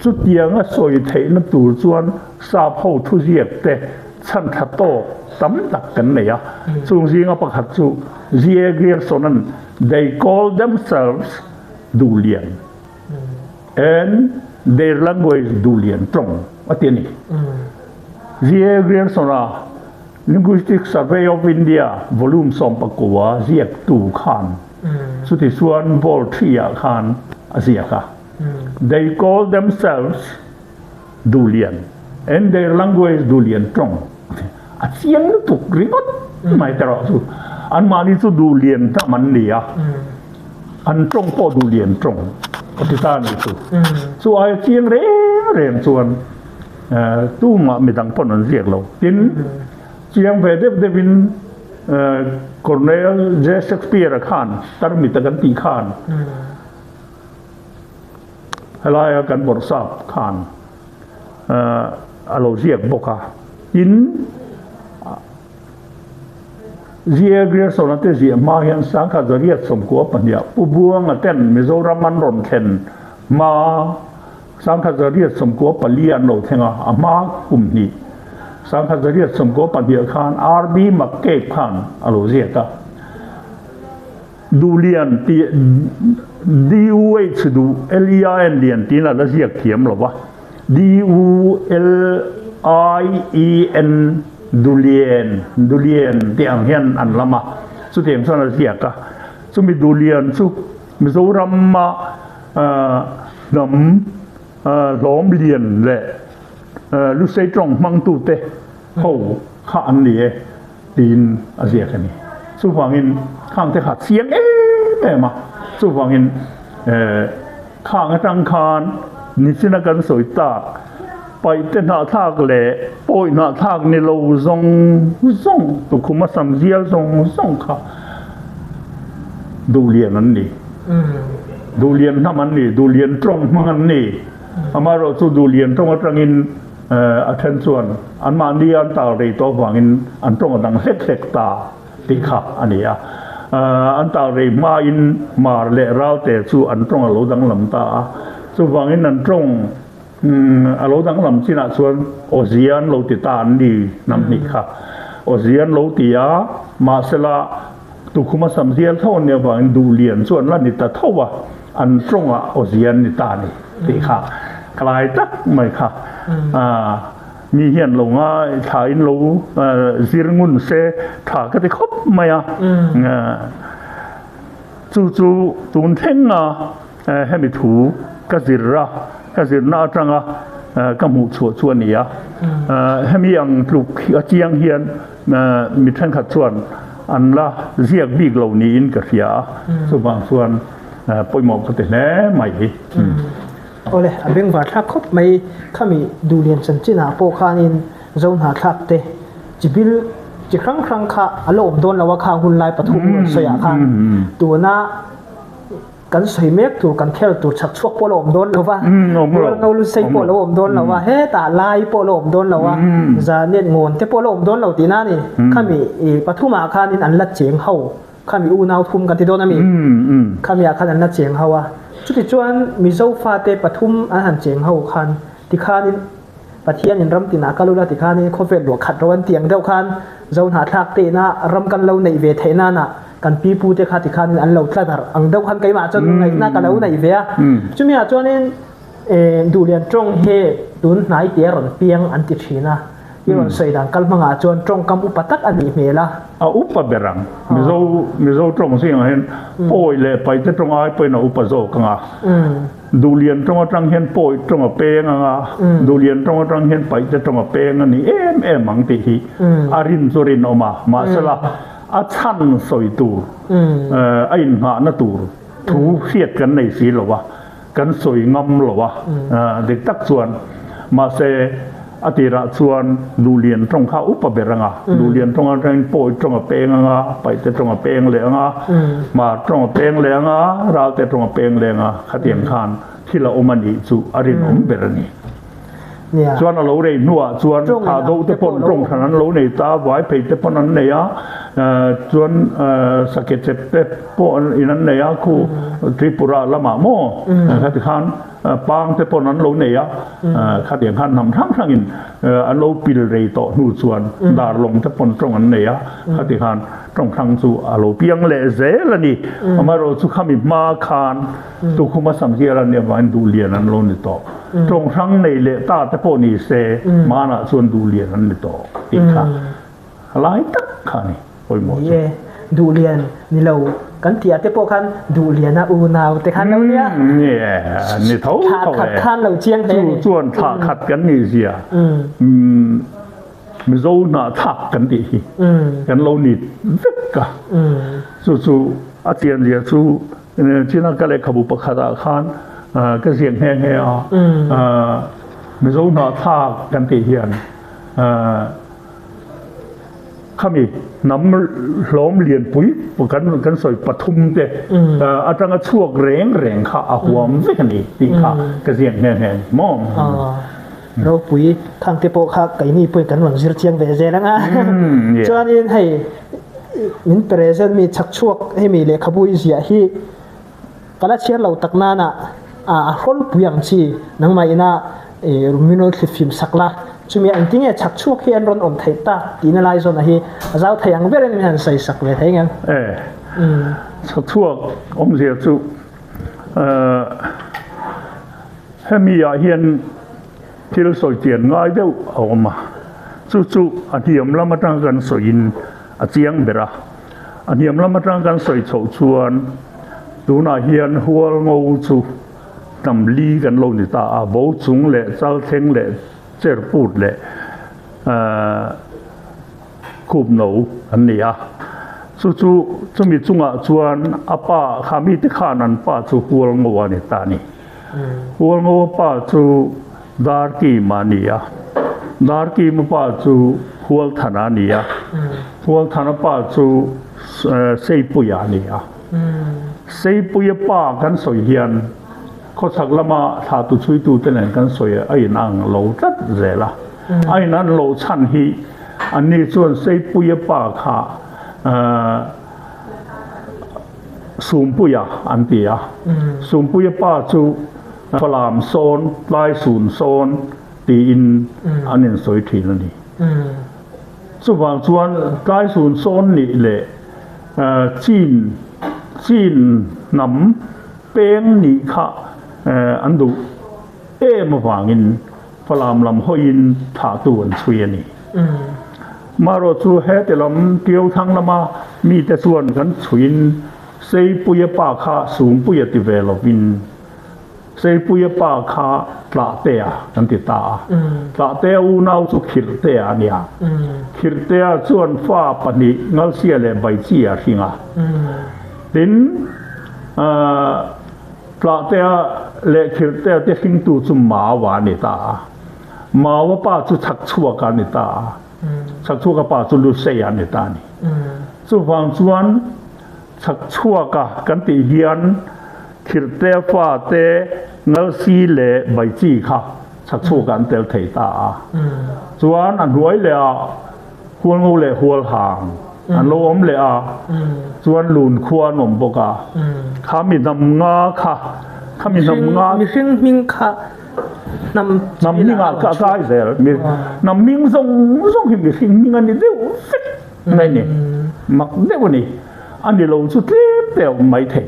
Chutianga sawi theihna tur chuan sap ho thuziak te chhan tha tawk tam tak kan nei a. Chung zinga pakhat chu G.A. Grierson-a'n They call themselves Duhlian and their language Duhlian tawng a ti a ni. G.A. Grierson-a Linguistic Survey of India Volume 19 ziaktu khan chuti chuan Vol. 3-ah khan a ziak a. They call themselves Duhlian and their language Duhlian tawng a chiang lutuk ringawt mai te rawh chu. Anmahni chu Duhlian hnam an ni a, an tawng pawh Duhlian tawng a ti ta a nih chu. Chu aia chiang reng reng chuan tumah midang pawn an ziak lo. Tin, chiang ve deuh deuhin Cornel J. Shakespeare-a khan tarmita kan tih khan, Helaia kan bawrhsap khan a lo ziak bawk a, tin Zia Grierson-a te ziah hma hian 1992 Pu Buanga ten Mizoram an rawn thlen hma 1994 an lo thleng a, a hma kum hnih 1992 khan RB McCabe khan a lo ziak a. Duhlian tih DUH duh LIAN lian tiin a la ziak thiam lo va, DULIEN Dulian Dulian tih ang hian an lam a, chutiang chuan a ziak a. Chumi Dulian chu Mizorama hnam hlawm lian leh Lusei tawng hmangtute ho kha an ni e. Tiin a ziak a ni. Chuvangin khang te kha chiang em em a, chuvangin khang atang khan nichina kan sawi tak paihte hnahthlak leh pawi hnahthlak ni lo zawng zawng tukhum a sam zial zawng zawng kha duhlian an ni. Duhlian hnam an ni, duhlian tawng hmang an ni. Amaherawhchu duhlian tawng atangin A then chuan anmahni an tal rei tawh avangin an tawng a dang hlek hlek ta tih kha a ni a. An tal rei hmain Mar leh Ralte chu an tawng a lo danglam ta a. Chuvangin an tawng a lo danglam chinah chuan Awzia an lo ti ta an ni hnam hnih kha. Awzia an lo ti a, mahsela tukhuma sam zial tho an nih avangin Duhlian chu an la ni ta tho a. An tawngah awzia an ni ta a ni tih kha ka lai tak mai kha mi hian lo ngaithla in lo zir ngun se tha ka ti khawp mai a chu chu tun thlenga hemi thu ka zir a ka zirna atanga ka hmuh chhuah chu a ni a hemi ang tluk a chiang hian mi thenkhat chuan an la ziak bik lo niin ka hria a chuvang chuan Pawimawh ka ti hle mai hi. Awle, a bengvar thlak khawp mai. Khami Duhlian chanchinah pawh khanin Zo hnahthlak te chibil chi hrang hrang kha a la awm dawn lo a khang hun lai pathum rawn sawi ah khan tuna kan sawi mek tur kan khel tur chhak chhuak pawh la awm dawn lo va, Hualngo lusei pawh la awm dawn lo va, hetah lai pawh la awm dawn lo a, Zanet ngawn te pawh la awm dawn lo tihna a ni. Khami pathumah khanin an la cheng ho, khami unau thum kan ti dawn a mi, khami ah khan an la cheng ho a. Chutichuan Mizo fate pathum an han cheng ho khan tikhanin Pathianin ram tinah kal ula tikhanin khawvel luah khat ro an ti ang deuh khan Zohnahthlak te ina ram kan lo neih ve theih nana kan pi pu te kha tikhanin an lo tla darh ang deuh khan keimah chuan ngaihna ka lo neih ve a. Chumi ah chuanin Duhlian tawng hi tun hnai te a rawn piang an ti thin a, i rawn sawi dan kal hmangah chuan tawngkam upa tak a nih hmel a. A upa ber ang. Mizo Mizo tawng zingah hian pawi leh paite tawng ai pawhin a upa zawk ang a. Duhlian tawng atang hian pawi tawng a peng ang a, Duhlian tawng atang hian paihte tawng a peng a ni em em ang tih hi a rin chu rinawm a. Mahsela a chhan sawi tur, a inngahna tur thu hriat kan nei si lo a, kan sawi ngam lo a, dik tak chuan. Mahse a tirah chuan Duhlian tawng kha upa ber ang a, Duhlian tawng atangin Pawi tawng a peng ang a, Paihte tawng a peng leh ang a, Hmar tawng a peng leh ang a, Ralte tawng a peng leh ang a, khatiang khan thil a awm a nih chu a rinawm ber a ni. Chuan a lo rei hnuah chuan Thahdo te pawn tawng hran an lo nei ta, Vaiphei te pawn an nei a, chuan Sakechep te pawh in an nei a, khu Tripura lamah maw khati khan Pang te pawn an lo nei a, khatiang khan hnam hrang hrangin an lo pil rei tawh hnu chuan darlawng te pawn tawng an nei a, khati khan tawng hrang chu a lo piang leh zel a ni. Amaherawhchu chu khami hma khan tukhuma Sanghiara nia vangin Duhlian an lo ni tawh. Tawng hrang nei leh ta te pawh ni se hmanah chuan Duhlian an ni tawh tih kha a lai tak kha a ni. Pawimawh chu. Ni e, Duhlian ni lo kan tih ah te pawh khan Duhliana unau te khan lo nia. Ni e, ni tho tho e. Thlah khat khan lo chiang hle a ni. Chu chuan thlah khat kan nih zia Mizo hnahthlak kan tih hi kan lo ni vek a. Chu chu a chian zia chu China ka lehkhabu pakhat ah khan ka ziak nghe nghe a. Mizo hnahthlak kan tih hian Khami hnam hlawm lianpui kan kan sawi pathum te atanga chhuak reng reng kha a huam vek a ni tih kha ka ziak nghe nghe a ni maw? Ropui khang te pawh kha keini pawhin kan rawn zir chiang ve zel ang a. Chuanin hei min present mi chhak chhuak hemi lehkhabu i ziah hi ka la chhiar lo tak nana a hrawlpui ang chi nangmah ina min rawn thlifim sak la chumi ang tinge chhak chhuak hi an rawn awm theih tak tihna lai zawn a hi a zau thei ang berin min han sawi sak ve thei ngem. E chhak chhuak awmzia chu hemi ah hian thil sawi chian ngai deuh a awm a chu chu a hniam lam atang kan sawiin a chiang ber a. A hniam lam atang kan sawi chhoh chuan tunah hian Hualngo chu hnam li kan lo ni ta a, bo chung leh chal thleng leh cher put leh khup no an ni a. Chu chu chumi chungah chuan a pa kha mite khan an pa chu Hualngo a ni ta a ni. Hualngo a pa chu Darkima a ni a, Darkima pa chu Hualthana a ni a, Hualthana pa chu Seipuia a ni a. Seipuia pa kan sawi hian khawchhak lama thlahtu chhuitute nen kan sawi a inang lo tlat zel a. A inan loh chhan hi anni chuan Seipuia pa kha Sumpuia an ti a. Sumpuia pa chu Falam sawn, Tlaisun sawn tiin an insawi thin a ni. Chuvang chuan Tlaisun sawn nih leh Chin, Chin hnam peng nih kha an duh em avangin Falam lam hawiin thahtu an chhui a ni. Marawh chu heti lam Tiauthang lama mite chuan kan chhuiin Seipuia pa kha Sumpuia ti ve lovin Seipuia pa kha Tlahtea kan ti ta a. Tlahtea unau chu Khirhtea a nia. Khirhtea chuan fa pahnih Ngalsia leh Baichia a hring a. Tin, Tlahtea leh Khirhtea te hringtu chu Maua a ni ta a. Maua pa chu Chhakchhuaka a ni ta a. Chhakchhuaka pa chu Lusei a ni ta a ni. Chuvang chuan Chhakchhuaka kan tih hian Khirhte fate Ngalsi leh Baichi kha Chhakchhuaka an tel thei ta a. Chuan a hnuai leh ah Hualngo leh Hualhang an lo awm leh a, chuan Lunkhua an awm bawk a. Kha mi hnam nga kha, kha mi hnam nga. Mihring hming kha hnam Hnam hmingah ka kai zel. Hnam hming zawng zawng hi mihring hming a ni deuh vek mai ni. Mak deuh a ni. A ni lo chu tlem te a awm mai thei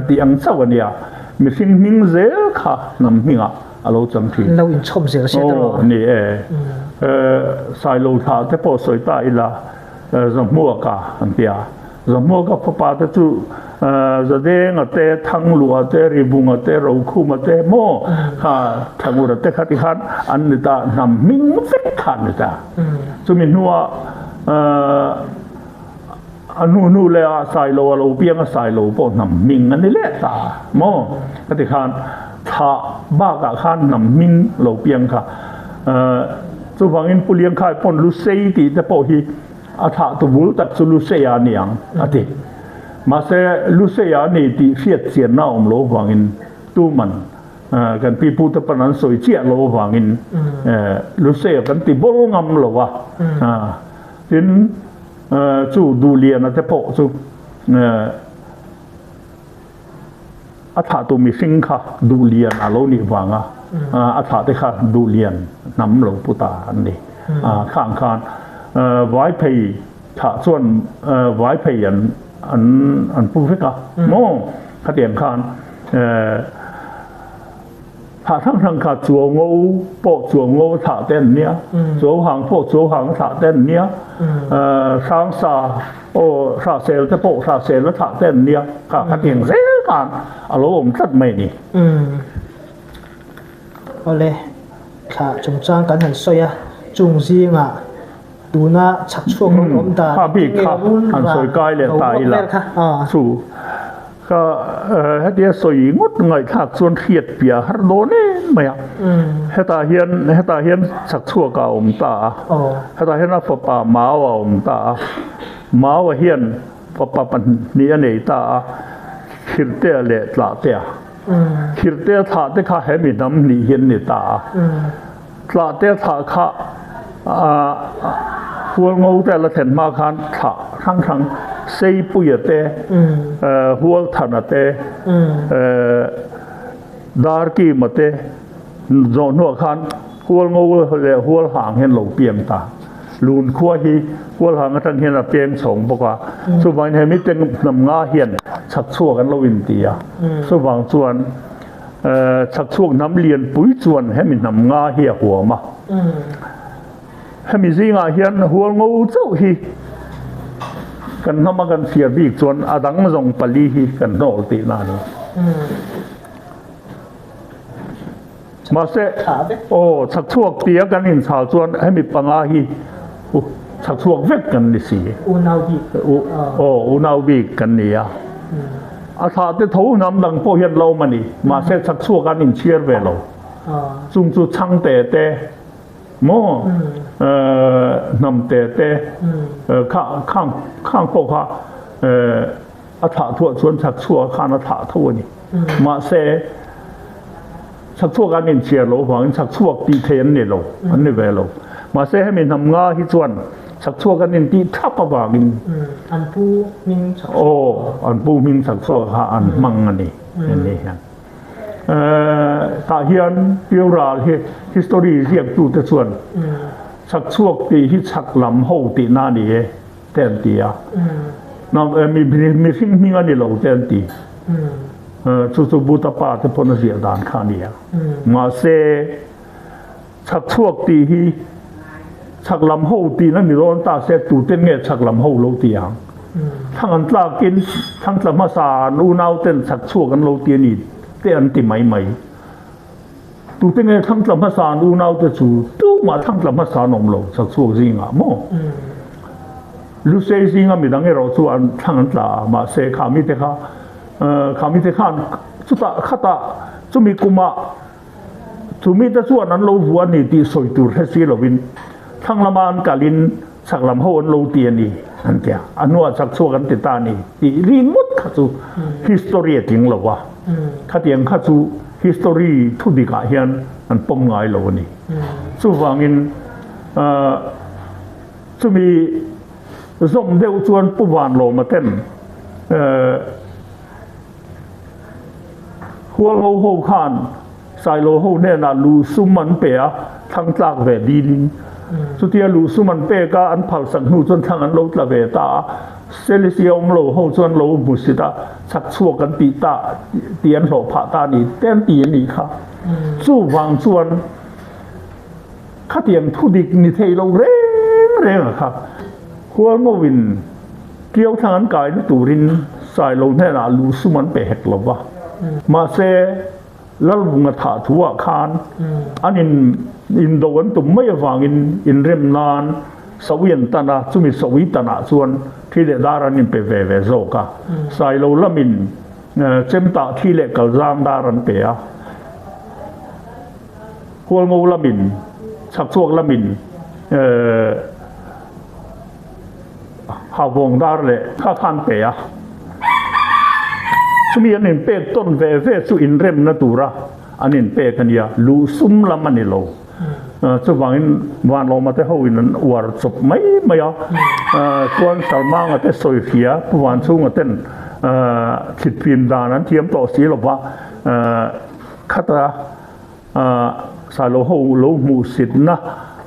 tih ang chauh a nia. Mihring hming zel kha hnam hmingah a lo chang thin. Lo inchhawm zel se tawh. Aw ni e. Sailo thlah te pawh sawi ta ila Zahmuaka an ti a. Zahmuaka fapa te chu Zadenga te, Thanglua te, Ribunga te, Rokhuma te maw kha Thangura te kha ti khan an ni ta, hnam hming vek kha an ni ta. Chumi hnuah a hnu hnu leh ah Sailo a lo piang a, Sailo pawh hnam hming a ni leh ta maw ka ti khan thlah bakah khan hnam hming lo piang kha chuvangin Pu Liangkhai pawn Lusei tih te pawh hi A thlah tu bul tak chu Luseia a ni ang, a ti. Mahse, Luseia a ni tih hriat chianna a awm lo vangin tuman kan pipute pawn an sawi chiah lo vangin Luseia kan ti bawr ngam lo a. Tin, chu Duhliana te pawh chu a thlah tu mihring kha Duhlian a lo nih vanga a thlah te kha Duhlian hnam lo pu ta an ni. Khang khan Vaiphei thlah chuan Vaiphei an an an pu vek a maw? Khatiang khan thlah hrang hrang kha Chuaungo pawh Chuaungo a thlah te an nia, Chuauhang pawh Chuauhang a thlah te an nia, Hrangsa Aw, Hrahsel te pawh Hrahsel a thlah te an nia, kha kha tiang zel khan a lo awm tlat mai a ni. Umm. Awle, thlah chungchang kan han sawi a, chung zingah tuna chhak chhuak lo awm dan Kha bik kha han sawi kai leh ta ila chu Ka hetia sawi ngawt ngaihthlak chuan hriat piah har dawn em mai a. Hetah hian hetah hian chhak chhuak a awm ta a. Hetah hian a fapa Mau a awm ta a. Mau-a hian fapa pahnih a nei ta a, Khirtea leh Tlahtea. Khirtea thlah te kha hemi hnam hnih hi an ni ta a. Tlahtea thlah kha Hualngo te a la thlen hma khan thlah hrang hrang Seipuia te, Hualthana te, Darkima te zawh hnuah khan Hualngo leh Hualhang hian lo piang ta. Lunkhua hi Hualhang atang hian a peng chhawng bawk a, chuvangin hemi te hnam nga hian chhak chhuak an lo inti a, chuvang chuan Chhak chhuak hnam lianpui chuan hemi hnam nga hi a huam a. Hemi zingah hian hualngo chauh hi kan hnama kan chhiar bik chuan a dang zawng pali hi kan hnawl tihna a ni. Mahse, aw, chhak chhuak tia kan inchhal chuan hemi panga hi chhak chhuak vek kan ni si. Unau bik. Aw, unau bik kan ni a. A thlah te tho hnam dang pawh hian lo awm a ni. Mahse, chhak chhuak an inchhiar ve lo. Chung chu chhangte te maw, hnamte te, khang khang pawh kha a thlah thuah chuan chhak chhuak khan a thlah tho a ni. Mahse, chhak chhuak an inchhiar lo vangin chhak chhuak tih thei an ni lo, an ni ve lo. Mahse, hemi hnam nga hi chuan chhak chhuak an intih thap avangin An pu hming chhak chhuak. Aw, an pu hming chhak chhuak kha an hmang a ni, hemi hian. Tah hian Piural hi history ziaktute chuan chhak chhuak tih hi chhak lam ho tihna a ni e. Te an ti a, mihring hming a ni lo te an ti. Chu chu Buddha pa te pawn a ziah dan kha a ni a. Mahse, chhak chhuak tih hi chhak lam ho tihna ni dawn ta se tuten nge chhak lam ho lo ti ang? Thlang an tlakin thlang tla hmasa an unau ten chhak chhuak an lo ti a ni te an ti mai mai. Tute nge thlang tla hmasa an unaute chu tumah thlang tla hmasa an awm lo, chak chhuak zingah maw? Lusei zinga midang erawh chu an thlang an tla a, mahse kha mite kha kha mite khan chutah khatah chumi kumah chu mite chuan an lo vuah a ni tih sawi tur hre si lovin thlang lama an kalin. Chhak lam ho an lo ti a ni an ti a, a hnuah chhak chhuak an ti ta a ni tih ringawt kha chu history a tling lo a, khatiang kha chu history thu dikah hian an pawm ngai lo a ni. Chuvangin chumi zawm deuh chuan Pu Vanlawma ten Hualngo ho khan Sailo ho hnenah luh sum an pe a, thlang tlak ve dilin. Chutia luh sum an pek a, an phalsak hnu chuan thlang an lo tla ve ta a. Selisia awm lo ho chuan lo hmu sit a, chhak chhuak an tih ta tih an hlawh phah ta a ni te an ti a nih kha. Chuvang chuan khatiang thudik ni thei lo reng reng a kha. Hualngoin Tiau thlang an kaina turin Sailo hnenah luh sum an pe hek lo va. Mahse, Lalvunga thah thuah khan an in indo an tum mai avangin inrem nan sawi an tan a, chumi sawi tanah chuan thi leh dar an inpe ve ve zawk a. Sailo lamin Chemtah thi leh kalzang dar an pe a. Hualngo lamin, Chhakchhuak lamin Havawng dar leh kha kha an pe a. Chumi an inpek tawn ve ve chu inremna tura an inpek a nia, luh sum lam a ni lo. Chuvangin Vanlawma te hoin an uar chawp mai mai a, chuan Salmanga te sawi hria Pu Vanchhunga ten thlit dan an thiam tawh si lo va, khata Sailo ho lo hmuhsitna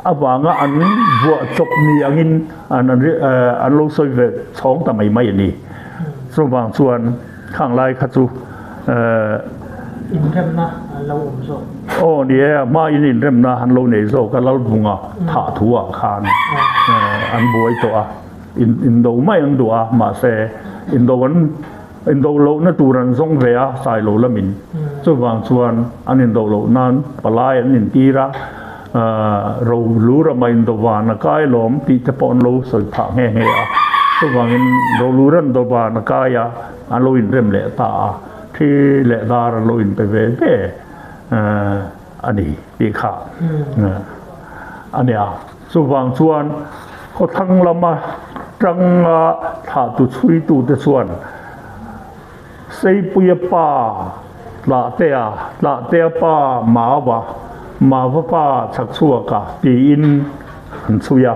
avanga an vuah chawp ni angin an lo sawi ve chhawng ta mai mai a ni. Chuvang chuan khang lai kha chu Inremna an lo awm zawk. Aw ni e, a hmain inremna an lo nei zawk a, Lalvunga thah thuah khan an buai tawh a, indo mai an duh a, mahse indo an Indo lohna tur an zawng ve a, Sailo lamin. Chuvang chuan an indo loh nan palai an intir a, ro lu rama indo van a kai lawm tih te pawh an lo sawi phah nghe nghe a. Chuvangin ro lu ran do van a kai a, an lo inrem leh ta a, thi leh dar an lo inpe ve ve a ni tih kha a nia. Chuvang chuan khawthlang lama tanga thlahtu chhuitute chuan Seipuia pa Tlahtea, Tlahtea pa Mava, Mava pa Chhakchhuaka tiin an chhui a.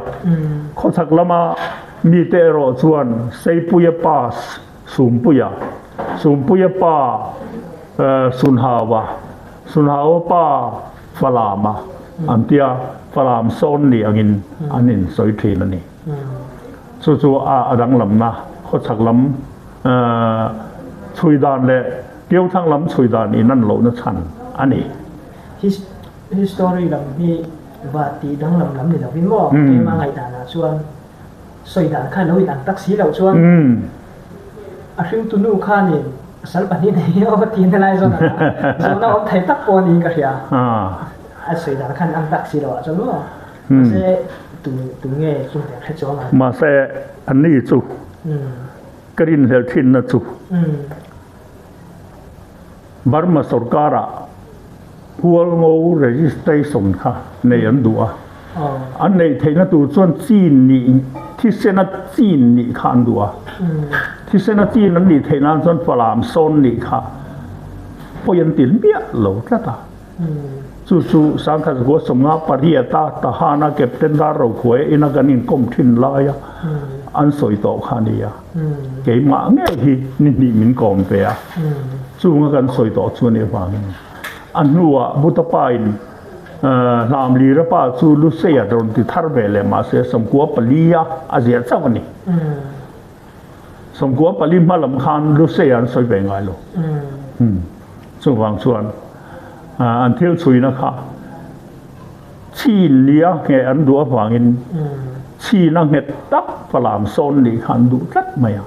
Khawchhak lama mite erawh chuan Seipuia pa Sumpuia, Sumpuia pa Sunhava, Sunhava pa Falama an tia, Falam sawn ni angin an insawi thin a ni. Chu chu a danglamna khawchhak lam chhui dan leh Tiauthlang lam chhui dan in an lohna chhan a ni. History lam hi va tih danglam lam ni lovin maw? Keimah ngaihdanah chuan sawi dan kha lo inang tak si loh chuan a hringtu nu khanin pasal pahnih nei hi aw tiin helai zawn ang a, zawhna awm thei tak pawh niin ka hria. A sawi dan khan ang tak si loh ah chuan maw? Mahse tu tu nge chung te hre chuang ang. Mahse anni chu ka rinhlelh thinna chu Burma sorkar-ah Hualngo registration kha nei an duh a, an neih theihna tur chuan chin nih, thisena chin nih kha an duh a, thisena chin an nih theih nan chuan Falam sawn nih kha pawi an til miah lo tlat a. Chu chu Sangkhat Zakua Sawmnga pariata Tahana Captain Dar Rokhuaia ina kan inkawm thin laia an sawi tawh kha a ni a, keimah ngei hi ni hnih min kawm ve a, chunga kan sawi tawh chu a nih avangin. A hnuah Butapa-in Hlamlira pa chu Luseia rawn ti thar ve leh mahse Sawmkua palia a ziah chauh a ni. Sawmkua pali hma lam khan Luseia an sawi ve ngai lo. Chuvang chuan an thil chhuina kha chin nia ngheh an duh avangin chin a nghet tak falam sawn nih kha an duh tlat mai a.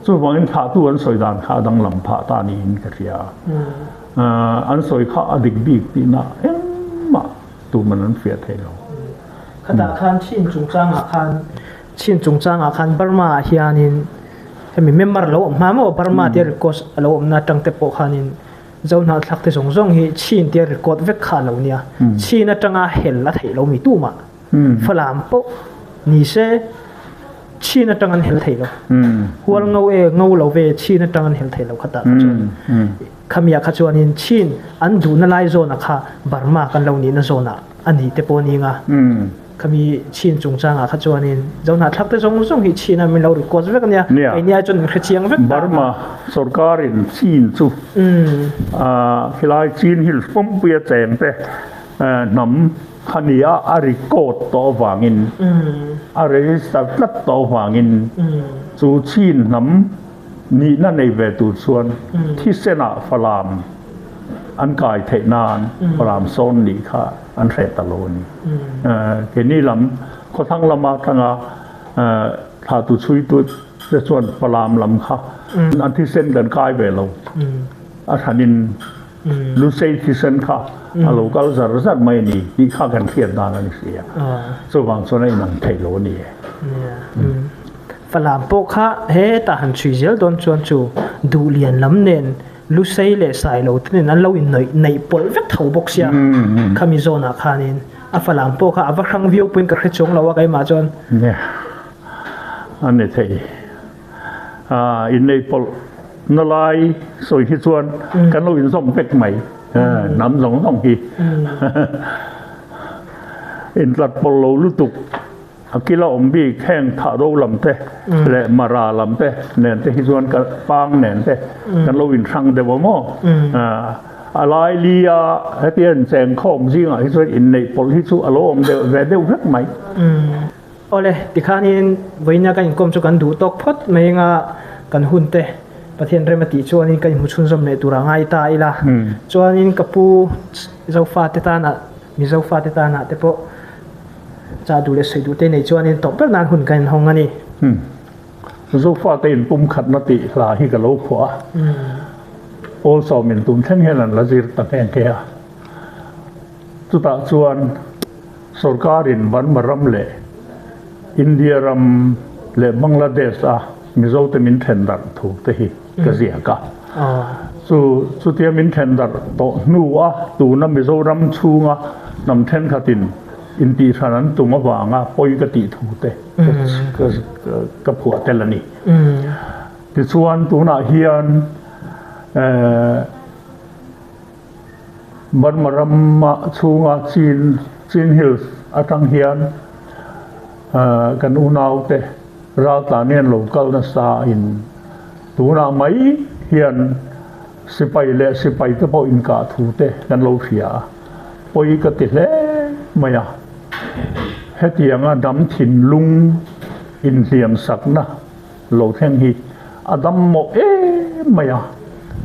Chuvangin thlahtu an sawi dan kha a danglam phah ta niin ka hria. An sawi kha a dik bik tihna engmah tuman an fiah thei lo. Khatah khan chin chungchangah khan chin chungchangah khan Burma ah hianin hemi member lo awm hma maw Burma tia record a lo awmna atang te pawh khanin Zohnahthlak te zawng zawng hi chin tia record vek kha a lo nia. Chin atanga hel a theih lo mi tumah Falam pawh. Ni se Chin atang an hel thei lo. Hual ngo e ngo lo ve Chin atang an hel thei lo khatah kha chuan. Khami ah kha chuanin Chin an duhna lai zawnah kha Burma kan lo nihna zawnah a ni te pawh a ni nga. Khami Chin chungchangah kha chuanin Zohnahthlak te zawng zawng hi Chin a min lo record vek a nia. Keini ai chuan min hrechiang vek ta. Burma sorkarin Chin chu khilai Chin Hills pawmpuia cheng te hnam kha nia a record tawh avangin a register tlat tawh avangin chu Chin hnam nihna nei ve tur chuan thisenah Falam an kai theih nan Falam sawn nih kha an hreh ta lo a ni. Keini lam khawthlang lama atanga thlahtu chhuitu te chuan Falam lam kha an thisen kan kai ve lo. A hranin Lusei thisen kha a lo kal zar zar mai a ni tih kha kan hriat dan a ni si a. Chuvang chuan a inang thei lo a ni e. Falam pawh kha hetah han chhui zel dawn chuan chu Duhlian lam nen Lusei leh Sailo te nen an lo inhnawih neih pawlh vek tho bawk sia. Khami zawnah khanin a Falam pawh kha a va hrang viau pawhin ka hre chuang lo a keimah chuan. Nia, a ni thei. Inneih pawlh na lai sawi hi chuan kan lo inzawm vek mai hnam zawng zawng hi. Intlat pawlh lo lutuk. A kila awm bik heng Thahro lam te leh Mara lam te nen te hi chuan ka pang nen te kan lo inhrang deuh a maw? A lai li a hetia incheng khawm zingah hi chuan inneih pawlh hi chu a lo awm deuh ve deuh vek mai. Awle, tikhanin vawiina kan inkawm chu kan duh tawk phawt mai anga kan hun te Pathian rem a tih chuanin kan inhmu chhunzawm leh tur a ngai ta ila. Chuanin ka pu Zofa te tanah Mizo fate tanah te pawh chah duh leh sawi duh te nei chuanin tawp ber nan hun kan inhawng a ni. Mizo fate in pum khatna tih hla hi ka lo phuah a, Paul sawmin tun thleng hian an la zir ta nghe nghe a. Chutah chuan sorkarin Burma ram leh India ram leh Bangladesh a Mizote min then darh thu te hi ka ziak a. Chu chutia min then darh tawh hnu a tuna Mizoram chhunga hnam thenkhatin intihhran an tum avanga pawi ka tih thu te ka phuah tel a ni. Tichuan tunah hian Burma rama chhunga Chin Chin Hills atang hian kan unaute raltlan hian lo kal nasa in tunah mai hian sipai leh sipai te pawh inkah thu te kan lo hria a, pawi ka ti hle mai a. Hetianga dam thinlung inhliam sakna lo thleng hi a dam mawh em mai a,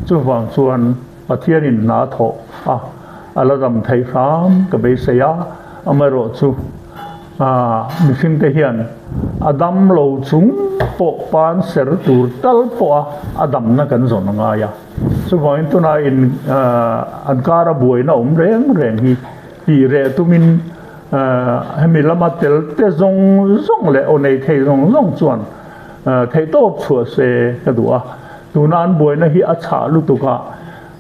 chuvang chuan Pathianin hna thawh a, a la dam theih hram ka beisei a, amaherawhchu mihringte hian a dam lo chung pawh pan ser tur tal pawha a damna kan zawn a ngai a. Chuvangin tunah in an kara buaina awm reng reng hi tih reh tumin hemi lama tel te zawng zawng leh aw nei thei zawng zawng chuan theihtawp chhuah se ka duh a. Tuna an buaina hi a chhah lutuk a,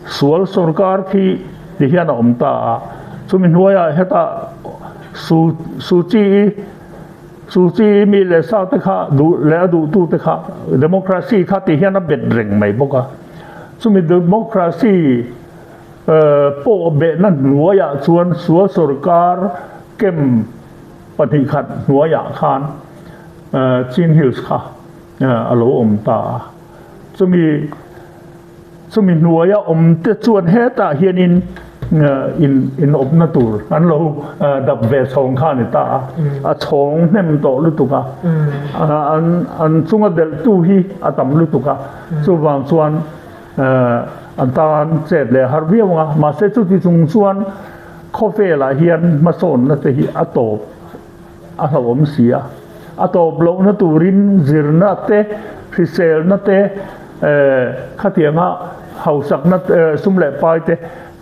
sual sorkar khi ti hian a awm ta a, chumi hnuaiah hetah Su Suu Kyi Suu Kyi mi leh sa te kha duh leh a duhtu te kha democracy kha ti hian a bet reng mai bawk a, chumi democracy pawh behna hnuaiah chuan sual sorkar kem 2 khat hnuaiah khan Chin Hills kha a lo awm ta a. Chumi chumi hnuaia awm te chuan hetah hianin in in awpna tur an lo dap ve chhawng kha a ni ta a. A chhawng hnem tawh lutuk a, an an chunga delhtu hi a tam lutuk a, chuvang chuan an tan chet leh har viau ang a. Mahse chuti chung chuan khawvelah hian hmasawnna te hi a tawp. A hlauhawm si a, a tawp lohna turin zirna te, hriselna te, khatianga hausakna sum leh pai te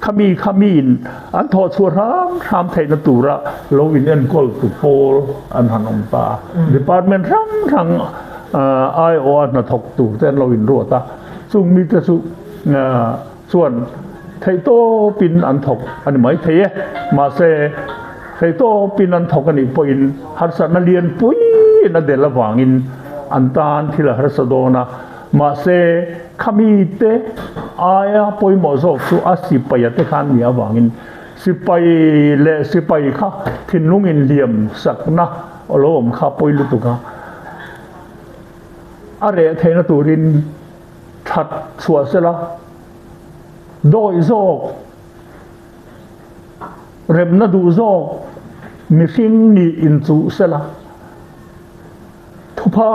khami khamiin an thawh chhuah hram hram theihna tura lo in enkawl tu pawl an han awm ta a. Department hrang hrang aiawha hnathawk tur te an lo inruat a, chung mite chu chuan theihtawpin an thawk a ni mai thei e. Mahse, theihtawpin an thawk a nih pawhin harsatna lianpui in a delh avangin an tan thil a harsa dawn a, mahse khami te aia pawimawh zawk chu a sipaia te khan nih avangin sipai leh sipai kha thinlung inhliam sakna a lo awm kha pawi lutuk a, a reh theihna turin that chhuah sela dawih zawk. Remna duh zawk mihring nih inchuh sela, thupha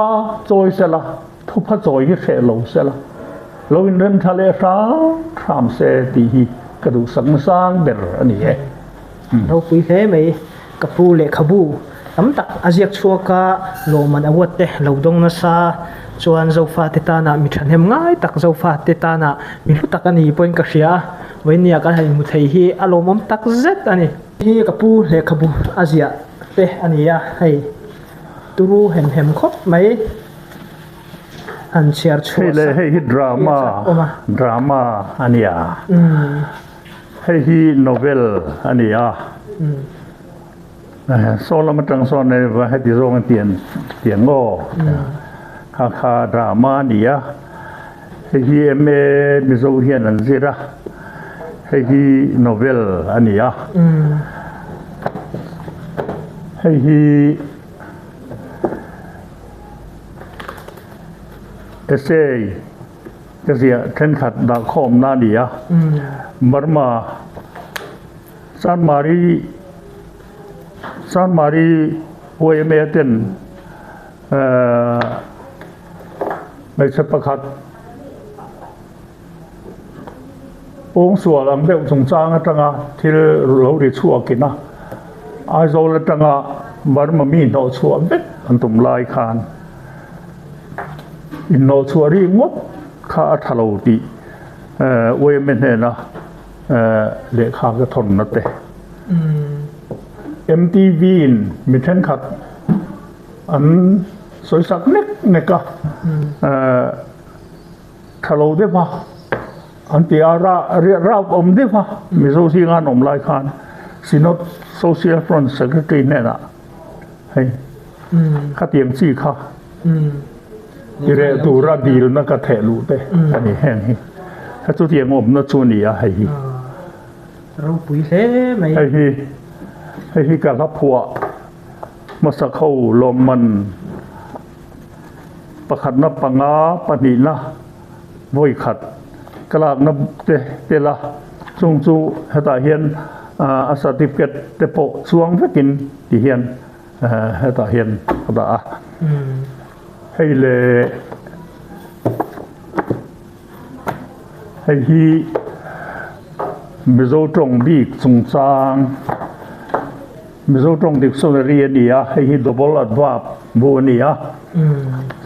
chawi sela, thupha chawi hi hreh lo sela, lo inrem tha leh hram hram se tih hi ka duhsak nasang ber a ni e. Ropui hle mai, ka pu lehkhabu tam tak a ziak chhuak a, lawmman award te lo dawng nasa chuan Zofate tana mi thahnem ngai tak Zofate tana mi hlu tak a ni pawhin ka hria a. Vawinia kan han inhmu thei hi a lawmawm tak zet a ni. Hi ka pu lehkhabu a ziah te a ni a, hei turu hem hem khawp mai han chhiar chhuah Hei leh hei hi drama drama a ni a, hei hi novel a ni a, saw lam atang sawn heti zawng a tian tiang aw kha kha drama a ni a. Hei hi MA Mizo hian an zir a, hei hi novel a ni a. Hei hi essay ka ziah thenkhat dahkhawmna a ni a. Burma Chanmari Chanmari YMA ten Hmeichhe pakhat pawngsual ang deuh chungchang atanga thil lo ri chhuakin a, Aizawl atanga Burma mi hnawhchhuah vek an tum lai khan inhnawhchhuah ri ngawt kha a tha lo tih UMA hnena lehkha ka thawn te. MTV in mi thenkhat An sawi sak nek nek a, tha lo deuh a, an ti a, rap awm deuh a, Mizo zinga an awm lai khan Synod Social Front Secretary hnenah hei khatiang chi kha ti reh tura dilna ka theh luh te a ni heng hi, chutiang awmna chu a ni a hei hi. Ropui hle mai. Hei hi hei hi ka hla phuah. Hmasa kho lawmman pakhatna panga pahnihna vawi khat ka lakna te tel a, chung chu hetah hian a certificate te pawh chuang vekin ti hian hetah hian a dah a. Hei leh hei hi Mizo tawng bik chungchang. Mizo tawng dictionary a ni a, hei hi double adverb bu a ni a,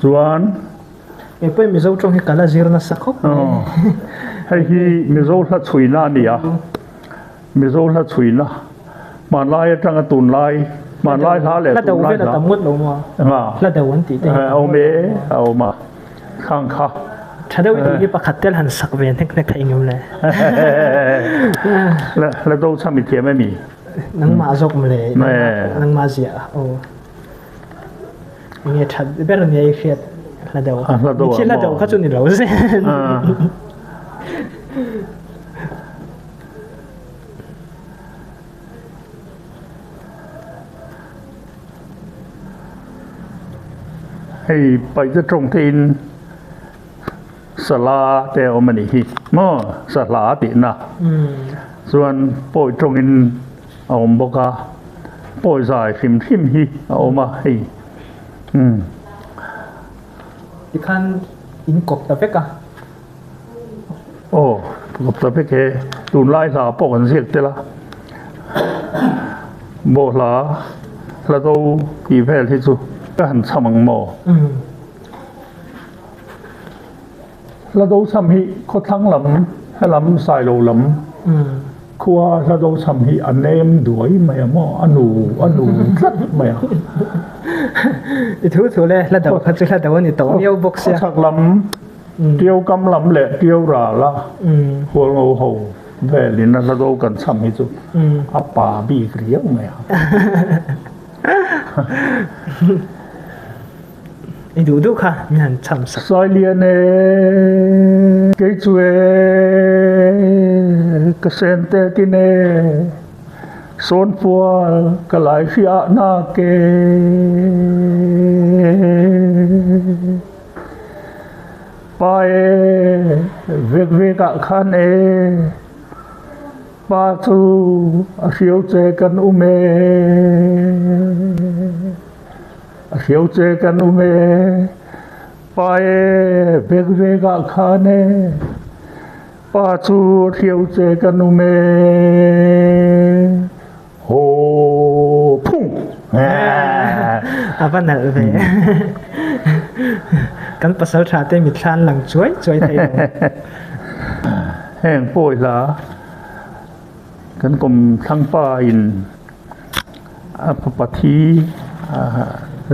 chuan. Kei pawhin Mizo tawng hi ka la zir nasa khawp mai. Hei hi Mizo hla chhuina a ni a, Mizo hla chhuina, hmanlai atanga tunlai, hmanlai hla leh tunlai hla. Hla do vel a tam ngawt lo maw? Enga? Hla do an tih te hi. A awm e, a awm a, khang kha. Tha deuh i tih hi pakhat tel han sak ve hnek hnek theih ngem le. Hla do chham i thiam em i? Nangmah zawk mawle, nangmah ziah aw. Enge that ber nia i hriat hla deuh. Hla deuh Mithi hla deuh kha chu ni lo se. Hei paihte tawng te in Sala te a awm a nih hi maw sahla tihna chuan pawi tawngin a awm bawk a pawi zai hrim hrim hi a awm a hei umm. Tikhan in kawp ta vek a. Aw kawp ta vek e tunlai hla pawh kan ziak tel a bawhhla hla do tih vel hi chu ka han chham ang maw. Hla do chham hi khawthlang lam helam Sailo lam khua hla do chham hi a nem duai mai a maw a nu a nu tlat mai a. I thu thu le hla do kha chu hla do a ni tawh miau bawk sia. Khawchhak lam Tiau kam lam leh Tiau ral a Hualngo ho velin a hla do kan chham hi chu a pa bik riau mai a. I duh duh kha min han cham sak. Sailian e, kei chu e, ka sen te tin e, sawnpual ka lai hriah nak e. Pa e, vek vek ah khan e. Pa chu a hriau che kan um e. A hriau che kan um e. Pa e, vek vek ah khan e. Pa chu a hriau che kan um e. Haw phung! A va nalh ve. Kan pasal tha te mitthla an lang chuai chuai thei lo. Heng pawi hla kan kum thlangpa in a fapa thi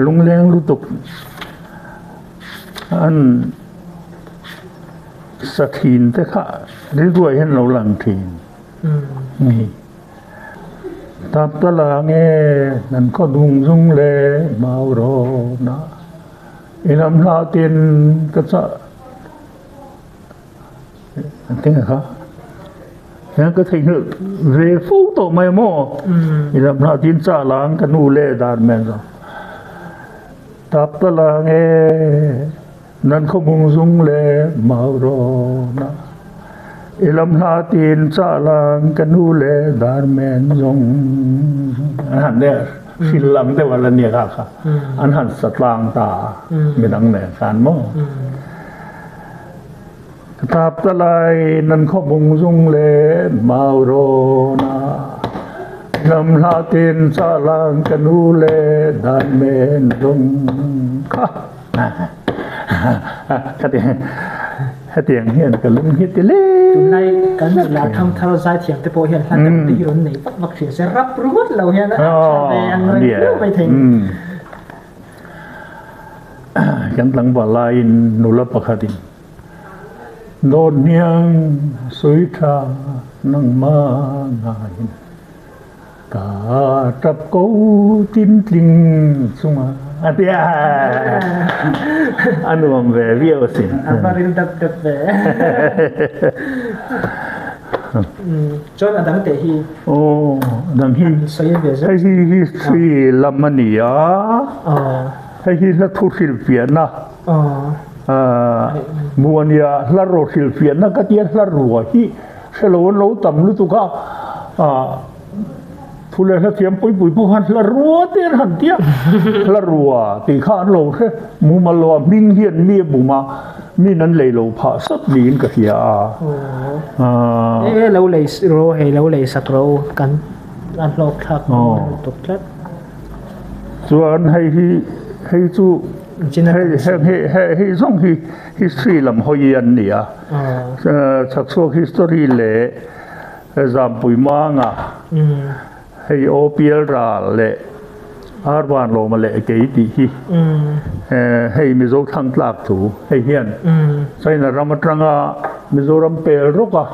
lungleng lutuk an sa thin te kha rilruai hian lo lang thin. Ni. Tap ta la nge nan khaw dung zung le mau rawn a i lam hlah tin ka chah an ti nge kha hian ka theihnghilh ve fo tawh mai maw i lam hlah tin chah lang ka nu le dan men zawng tap ta la nge Nan khuahmung zung le maurawn ah i lam hla tiin cahlang ka nu le darmen zong an han deuh hril lam deuh ala nia kha kha an han satlang ta midang nen khan maw ka tap ta lai nan khuahmung zung le maurawn ah lam hla tiin cahlang ka nu le darmen zong kha Hetiang hian ka lung hi ti lek. Tunlai kan nula thangthar zaithiam te pawh hian hla deuh te hi rawn nei vak vak thin se rap ringawt lo hian a tha ve ang reng viau mai thei. Kan tlangval laiin nula pakhatin dawt hniang sawi tha nangmah ngaiin Ka tap ko tin tling chunga a ti a, a nuam ve viau asin. A va ril dap dap ve. Chuan a dang teh hi. Aw, a dang hi. Sawi ve zeuh. Hei hi history lam a ni a. Hei hi hla thu hrilhfiahna. Muania hla ro hrilhfiahna ka tia hla rua hi. Hre lo an lo tam lutuk a, thu leh hla thiam pui pui pawh khan hla rua te an han tia, hla rua tih kha an lo hre mumal lo a, hming hian mi a bum a, min an lei lo phah sap niin ka hria a. E lo lei ro hei lo lei sak ro kan a hlawk thlak lutuk tlat. Chuan hei hi hei chu hei hei hei zawng hi history lam hawi an ni a. Chhakchhuak history leh Zampui Manga hei aw Pial Ral leh Arvan Lawma leh kei tih hi hei Mizo thlang tlak thu hei hian China ram atanga Mizoram pel rawk a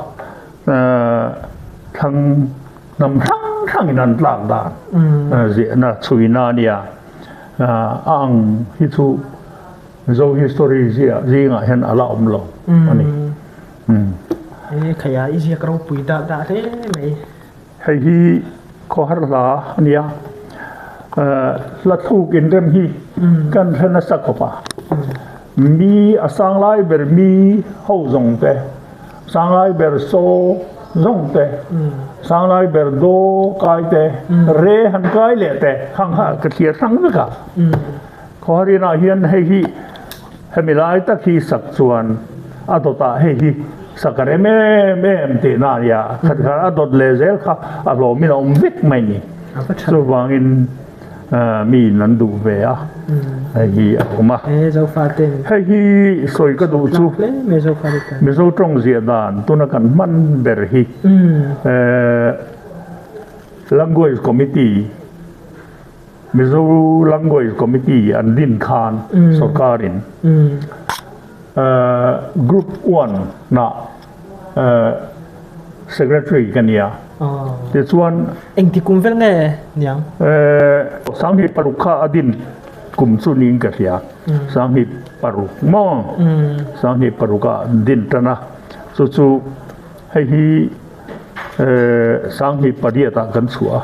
thlang hnam hrang hrangin an tlak dan ziahna chhuina a nia a ang hi chu Mizo history ziah zingah hian a la awm lo a ni. E khaia i ziak ropui dah dah hle mai. Hei hi khawhar hla a nia. Hla thluk inrem hi kan hre nasa khawp a. Mi a sang lai ber mi ho zawng te, sang lai ber saw zawng te, sang lai ber do kai te, re han kai leh te khang kha ka thlir hrang vek a. Khawharinah hian hei hi hemi lai tak hi sak chuan a dawtah hei hi sak a rem em em tihna a nia, khat khat a dawt leh zel kha a hlawmin a awm vek mai ni. Chuvangin miin an duh ve a, hei hi a awm a. Hei hi sawi ka duh chu Mizo tawng ziah dan tuna kan hman ber hi Language Committee, Mizo Language Committee an din khan sorkarin Group 1 na Secretary ka nia. Tichuan Engti kum vel nge niang? 26 kha a din. kum chu niin ka hria. 2006 maw? 2006 ah an din tan a, chu chu hei hi 2008 ah kan chhuah a.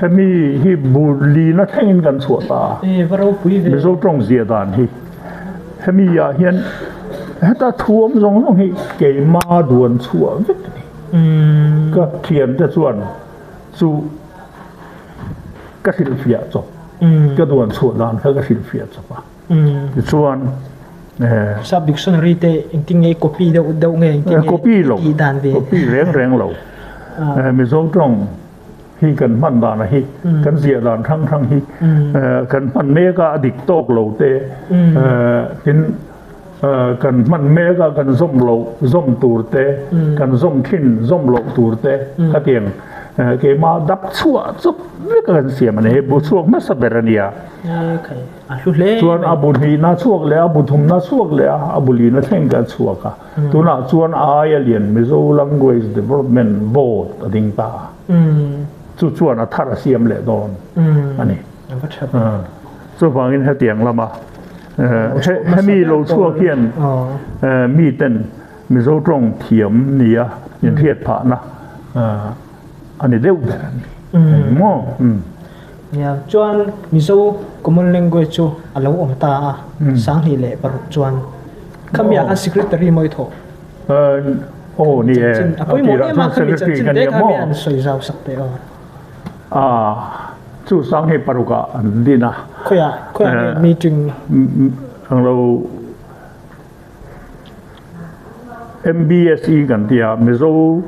Hemi hi bu lina thlengin kan chhuah ta a. Mizo tawng zia dan hi hemi ah hian heta thu awm zawng zawng hi keima duan chhuah vek a ni. Ka thiante chuan chu ka hrilhfiah chawp, ka duan chhuah dan kha ka hrilhfiah chawp a. Tichuan Sap dictionary te engtin nge copy deuh deuh nge engtin nge copy lo, tih dan ve? Copy reng reng lo. Mizo tawng hi kan hman dan a hi, kan ziah dan hrang hrang hi kan hman mek a, a dik tawk lo te, tin kan hman mek a kan zawm loh zawm tur te, kan zawm thin zawm loh tur te khatiang keimah dap chhuah chawp vek a kan siam a ni. Hei bu chhuak hmasa ber a nia. Chuan a bu hnihna chhuak leh a, bu thumna chhuak leh a, a bu lina thleng ka chhuak a. Tunah chuan a aia lian Mizo Language Development Board a ding ta a. Chu chuan a thar a siam leh dawn a ni. Chuvangin hetiang lama hemi lo chhuak hian miten Mizo tawng thiam nia inhriat phahna a ni deuh ber a ni. Engmaw? Nia, chuan Mizo common language chu a lo awm ta a, 2006 chuan khami ah khan secretary mawi thawh. Aw ni e, a pawimawh em a khami chanchin te kha mi an sawi zau sak teh aw. A, chu 2006 ah an din a. Khawiah, khawiah nge meeting? Ang lo. MBSE kan ti a, Mizo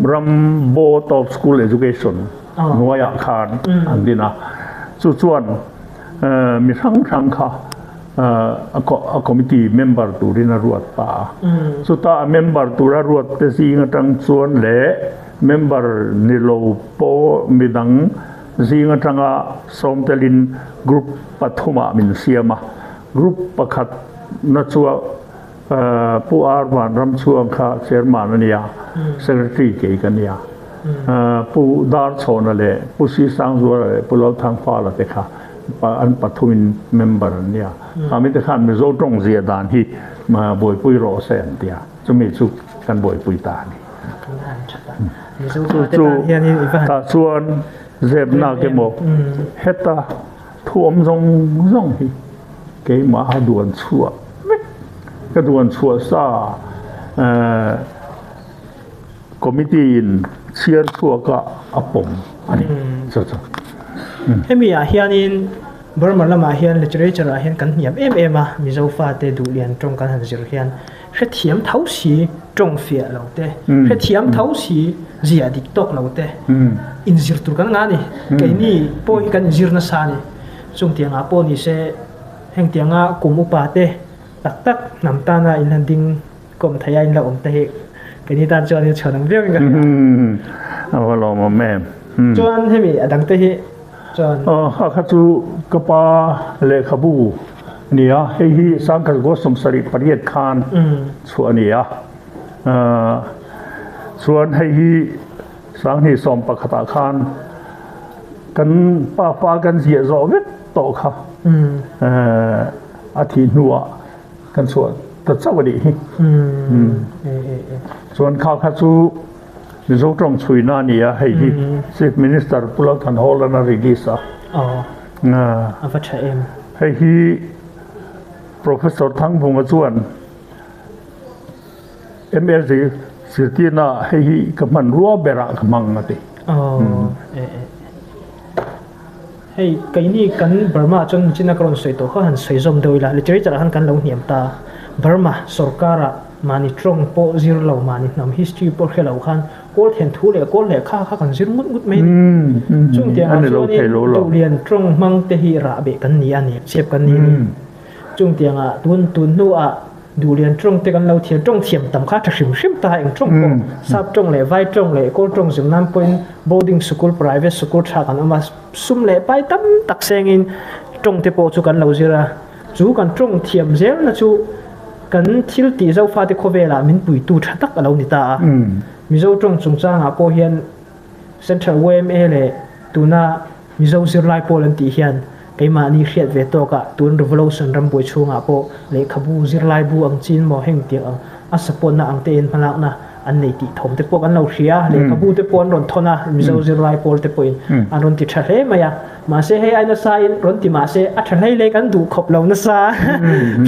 ram Board of School Education hnuaiah khan an din a. Chu chuan mi hrang hrang kha a committee member turin a ruat ta a. Chuta a member tura ruat te zing atang chuan leh member ni lo pawh midang zing atanga sawm telin group pathumah min siam a. Group pakhat na chu Pu R Vanram Chhuang kha chairman a nia, secretary kei ka nia. Pu Darchhawna leh Pu Si Sangzuala leh Pu Lalthangfala te kha an pathumin member an nia. Khami te khan Mizo tawng zia dan hi buaipui rawh se an tia. Chumi chu kan buaipui ta a ni. Chu chu tah chuan zepnak emaw heta Thu awm zawng zawng hi keimaha duan chhuah vek, ka duan chhuah sa committee in chhiar chhuaka a pawm a ni. Chu chu. Hemi ah hianin Burma lamah hian literature ah hian kan hniam em em a, Mizo fate duhlian tawng kan han zir hian hrethiam tho si tawng fiah lo te, hrethiam tho si zia dik tawk lo te inzir tur kan ngah a ni. Keini pawh hi kan inzir nasa a ni. Chung tiangah pawh ni se heng tianga kum upa te tak tak hnam tana in han ding kawm thei a in la awm te hi keini tan chuan in chhuan ang viau in ka hria. A va lawmawm em. Chuan hemi a dang te hi chuan. Aw kha kha chu ka pa lehkhabu a ni a, hei hi 1978 khan chhuah a ni a. Chuan hei hi 2011 ah khan kan pa pa kan ziah zawh vek tawh kha a thih hnuah kan chhuah ta chauh a nih hi. Chuan kha kha chu Mizo tawng chhuina a ni a, hei hi Chief Minister Pu Lalthanhawla'n a release a. A va tha em. Hei hi Professor Thangbunga chuan MSc zirtirna ah hei hi ka hmanrua berah ka hmang a ti. Hei keini kan Burma chuan China ka rawn sawi tawh kha han sawi zawm deuh ila literature ah khan kan lo hniam ta Burma sorkar ah mahni tawng pawh zir lo mahni hnam history pawh hre lo khan kawl then thu leh kawl lehkha kha kan zir ngut ngut mai a ni. Chung tiang ah chuanin duhlian tawng hmang te hi rah beh kan ni a ni chep kan ni a ni. Chung tiang ah tun tun hnu ah Duhlian tawng te kan lo thiam, tawng thiam tam kha tha hrim hrim ta eng tawng pawh sap tawng leh vai tawng leh kawl tawng zir nan pawhin boarding sikul private sikul tha kan awm a, sum leh pai tam tak sengin tawng te pawh chu kan lo zir a, chu kan tawng thiam zel na chu kan thil tih Zofate khawvelah min puitu tha tak a lo ni ta a, Mizo tawng chungchangah pawh hian Central yma leh tuna Mizo zirlai pawl an tih hian. Keimahni hriat ve tawkah tun revolution rambuai chhungah pawh lehkhabu zirlaibu ang chin maw heng tiang ang a support na ang tein hmalakna an nei tih thawm te pawh kan lo hria a, lehkhabu te pawh an rawn thawn a, Mizo zirlai pawl te pawhin an rawn ti tha hle mai a. Mahse hei ai nasa in rawn ti mahse a tha hlei hlei kan duh khawp lo nasa.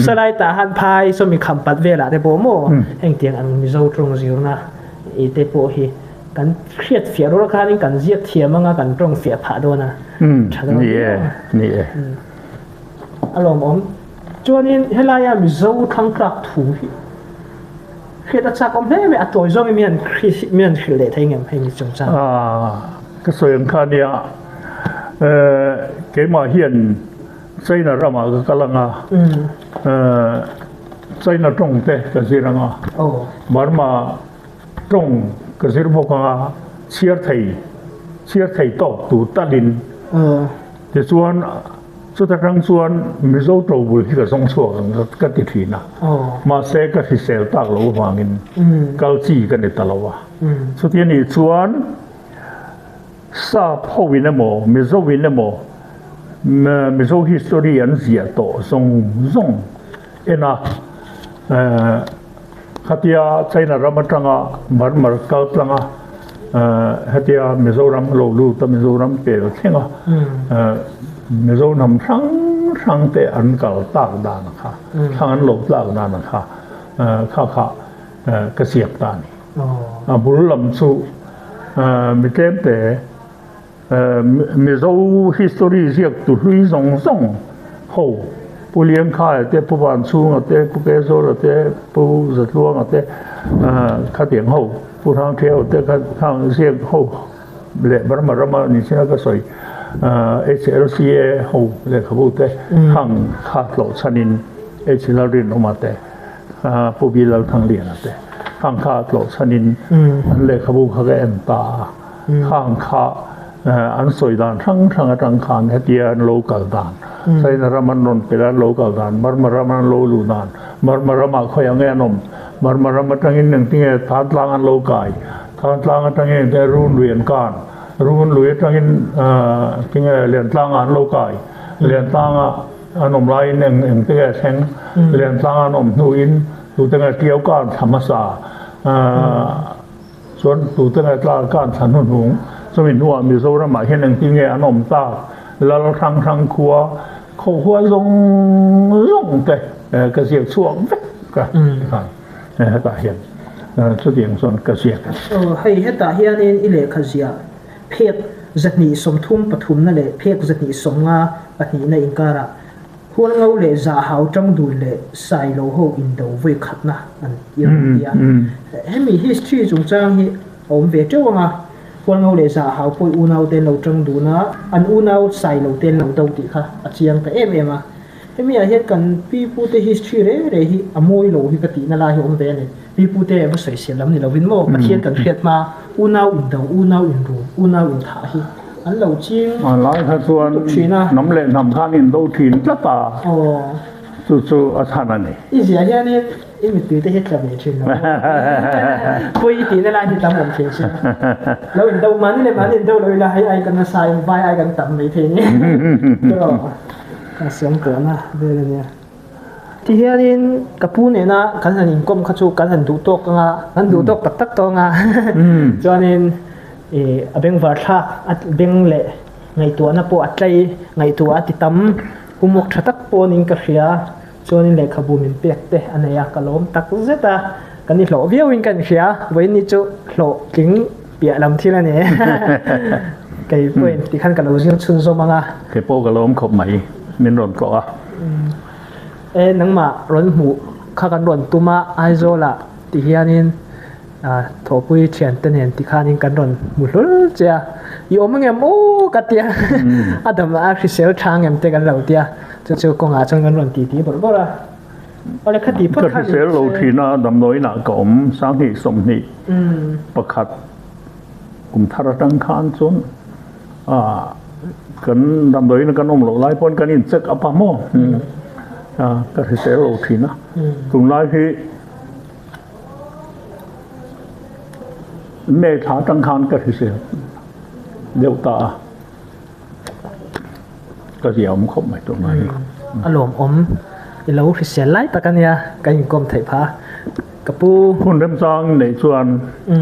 Salai tah han phai sawmi kham pat velah te pawh maw heng tiang ang Mizo tawng zirna i te pawh hi kan hriat fiah rual khanin kan ziak thiam anga kan tawng fiah phah dawn a tha dawn Ni e, ni e. A lawmawm. Chuanin helaia Mizo thangtlak thu hi hriat a chak awm hle mai, a tawi zawngin mi han mi han hrilh leh thei ngem hei ni chungchang. Ka sawi ang kha nia, keimah hian China ramah ka kal ang a, China tawng te ka zir ang a, Burma tawng ka zir bawk ang a, chhiar thei chhiar thei tawk tur talin tichuan Chuta tang chuan Mizo tobul hi ka zawng chhuak ang ka ti thin a, mahse ka hrisel tak lo avangin kal chi ka ni ta lo a. Chuti a nih chuan Sap ho in emaw Mizo in emaw Mizo history an ziah tawh zawng zawng en a, khatia China ram atanga Burma kal tlanga hetia Mizoram lo lut a Mizoram pel thleng a Mizo hnam hrang hrang te an kal tak dan kha thlang an lo tlak dan kha kha kha ka ziak ta a ni. A bul lam chu mi tlem te Mizo history ziak tu hlui zawng zawng ho Pu Liangkhaia te, Pu Vanchhunga te, Pu Kezawla te, Pu Zatluanga te khatiang ho, Pu Hrangtheu te kha khang ziak ho leh Burma rama ni chin a ka sawi HLCA ho lehkhabu te khang kha tlawh chhanin H Lalrinawma te, Pu Bi Lalthangliana te khang kha tlawh chhanin an lehkhabu kha ka en ta a. Khang kha an sawi dan hrang hrang atang khan hetia an lo kal dan, China ram an rawn pel a an lo kal dan, Burma ram an lo luh dan, Burma ramah khawi ang nge an awm, Burma ram atangin engtinge Thantlang an lo kai, Thantlang atangin engtinge Runlui an kan, Runlui atangin engtinge Liantlangah an lo kai, Liantlanga an awm laiin engtinge a thleng, Liantlanga an awm hnuin tutenge Tiau kan thla hmasa. Chuan tute nge tlar kan thla hnuhnung chumi hnuah Mizoramah hian engtin nge an awm tak? Lal hrang hrang khua khawhua zawng zawng te ka ziak chhuak vek a tikhan hetah hian chutiang chuan ka ziak a ni. Aw hei hetah hianin i lehkha ziah phek 233 na leh phek 250 pahnihna inkarah Hualngo leh Zahau Tangdun leh Sailo ho indo vawi khatna an ti a rawn ti a. Hemi history chungchang hi a awm ve teuh ang a, Hualngo leh Zahau pawh unau te an lo tang dun a, an unau Sailo te an lo do tih kha a chiang ta em em a. Hemi ah hian kan pipu te history reng reng hi a mawi lo hi ka tihna lai hi a awm ve a ni. Pipu te va sawisel lam ni lovin maw Pathian kan hriat hma unau indo, unau inru, unau inthah hi an lo ching A lai kha chuan tuk thin a. Hnam leh hnam khan indo thin tlat a, chu chu a chhan a ni. I ziah hianin i mittui te hi tla ve thin lo maw? Pawi i tihna lai hi tam awm thin sin. Lo indo mahni leh mahni indo lo ila hei ai kan nasa in vai ai kan tam mai thei ni. Tiraw? Ka siam tawhna vel a nia. Ti hianin ka pu nena kan han inkawm kha chu kan han duh tawk anga, kan duh tawk tak tak tawh anga chuanin ih a bengvar thlak a beng leh ngaihtuahna pawh a tlai ngaihtuah a ti tam homework tha tak pawhin ka hria chuanin lehkhabu min pek te a nei a ka lawm tak zet a kan i hlawh viauin ka inhria vawiin chu hlawh tling piah lam thil a ni kei pawhin tikhan ka lo zir chhunzawm anga. Kei pawh ka lawm khawp mai min rawn tlawh a. E nangmah rawn hmuh kha kan rawn tum a Aizawlah ti hianin thawhpui thiante nen ti khanin kan rawn hmu hlul che a, i awm angem aw ka tia a dam a hrisel tha angem te kan lo tia chu chu kawngah chuan kan rawn titi bawrh bawrh a. Awle khati phawt khan. Ka hrisel lo thin a damdawiinah ka awm 20 20 pakhat kum thar atang khan chuan Kan damdawiin kan awm loh lai pawn kan in check up a maw? Ka hrisel lo thin a. Tunlai hi May thla atang khan ka hrisel deuh ta a. Ka zia awm khawp mai tunah hi. A lawmawm i lo hrisel lai tak a nia kan inkawm theih phah a. Ka pu. Hun remchang neih chuan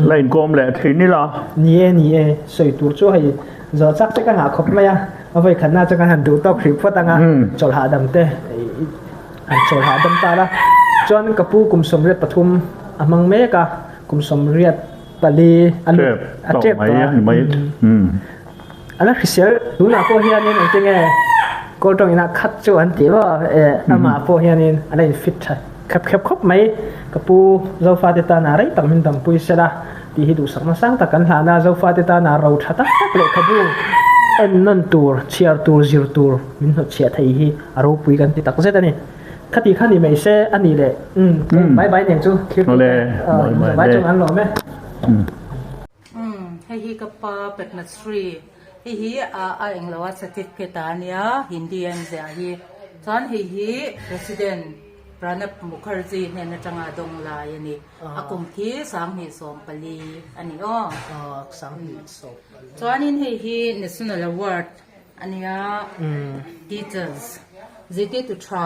la inkawm leh thei ni la. Ni e, ni e, sawi tur chu hei zawh chak te ka ngah khawp mai a, a vawi khatna chu kan han duh tawk hrih phawt ang a, chawlh hahdam te han chawlh hahdam ta la. Chuan ka pu kum 83 a hmang mek a, kum 84 a lut a tep tawh a. A la hrisel tunah pawh hianin engtin nge kawl tawng inah khat chu an tih maw eh amah pawh hianin a la in fit tha khep khep khawp mai ka pu Zofate tana rei tak min dampui sela tih hi duhsakna sang tak kan hlan a Zofate tana ro tha tak tak lehkhabu en nawn tur chhiar tur zir tur min hnawtchhiah thei hi a ropui kan ti tak zet a ni khati kha ni mai se a nih leh umm bai bai nen chu thlir tur te bai chu an lawm e. Umm hei hi ka pa Padmashree hei hi a a englo a certificate a nia Hindi a inziah hi chuan hei hi President Pranab Mukherjee hnen atanga a dawng lai a ni a kum khi 2014 a ni aw chuanin hei hi National Award a nia Teachers zirtirtu tha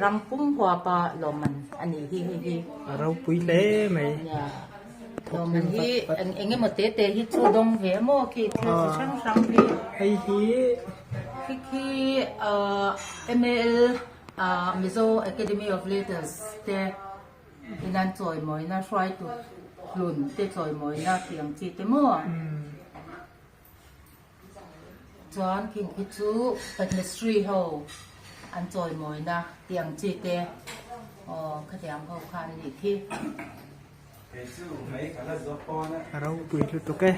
ram pum huapa lawmman a nih hi hei hi. A ropui hle mai. Lawmman hi eng eng emaw te te hi chu dawng ve maw khi thil chi hrang hrang hi. Hei hi. Khi khi ahh MAL ahh Mizo Academy of Letters te in an chawimawina hruaitu hlun te chawimawina tih ang chi te maw. Chuan khing khi chu Padmashree ho an chawimawina tih ang chi te aw khatiang ho khan a nih khi. A ropui lutuk e.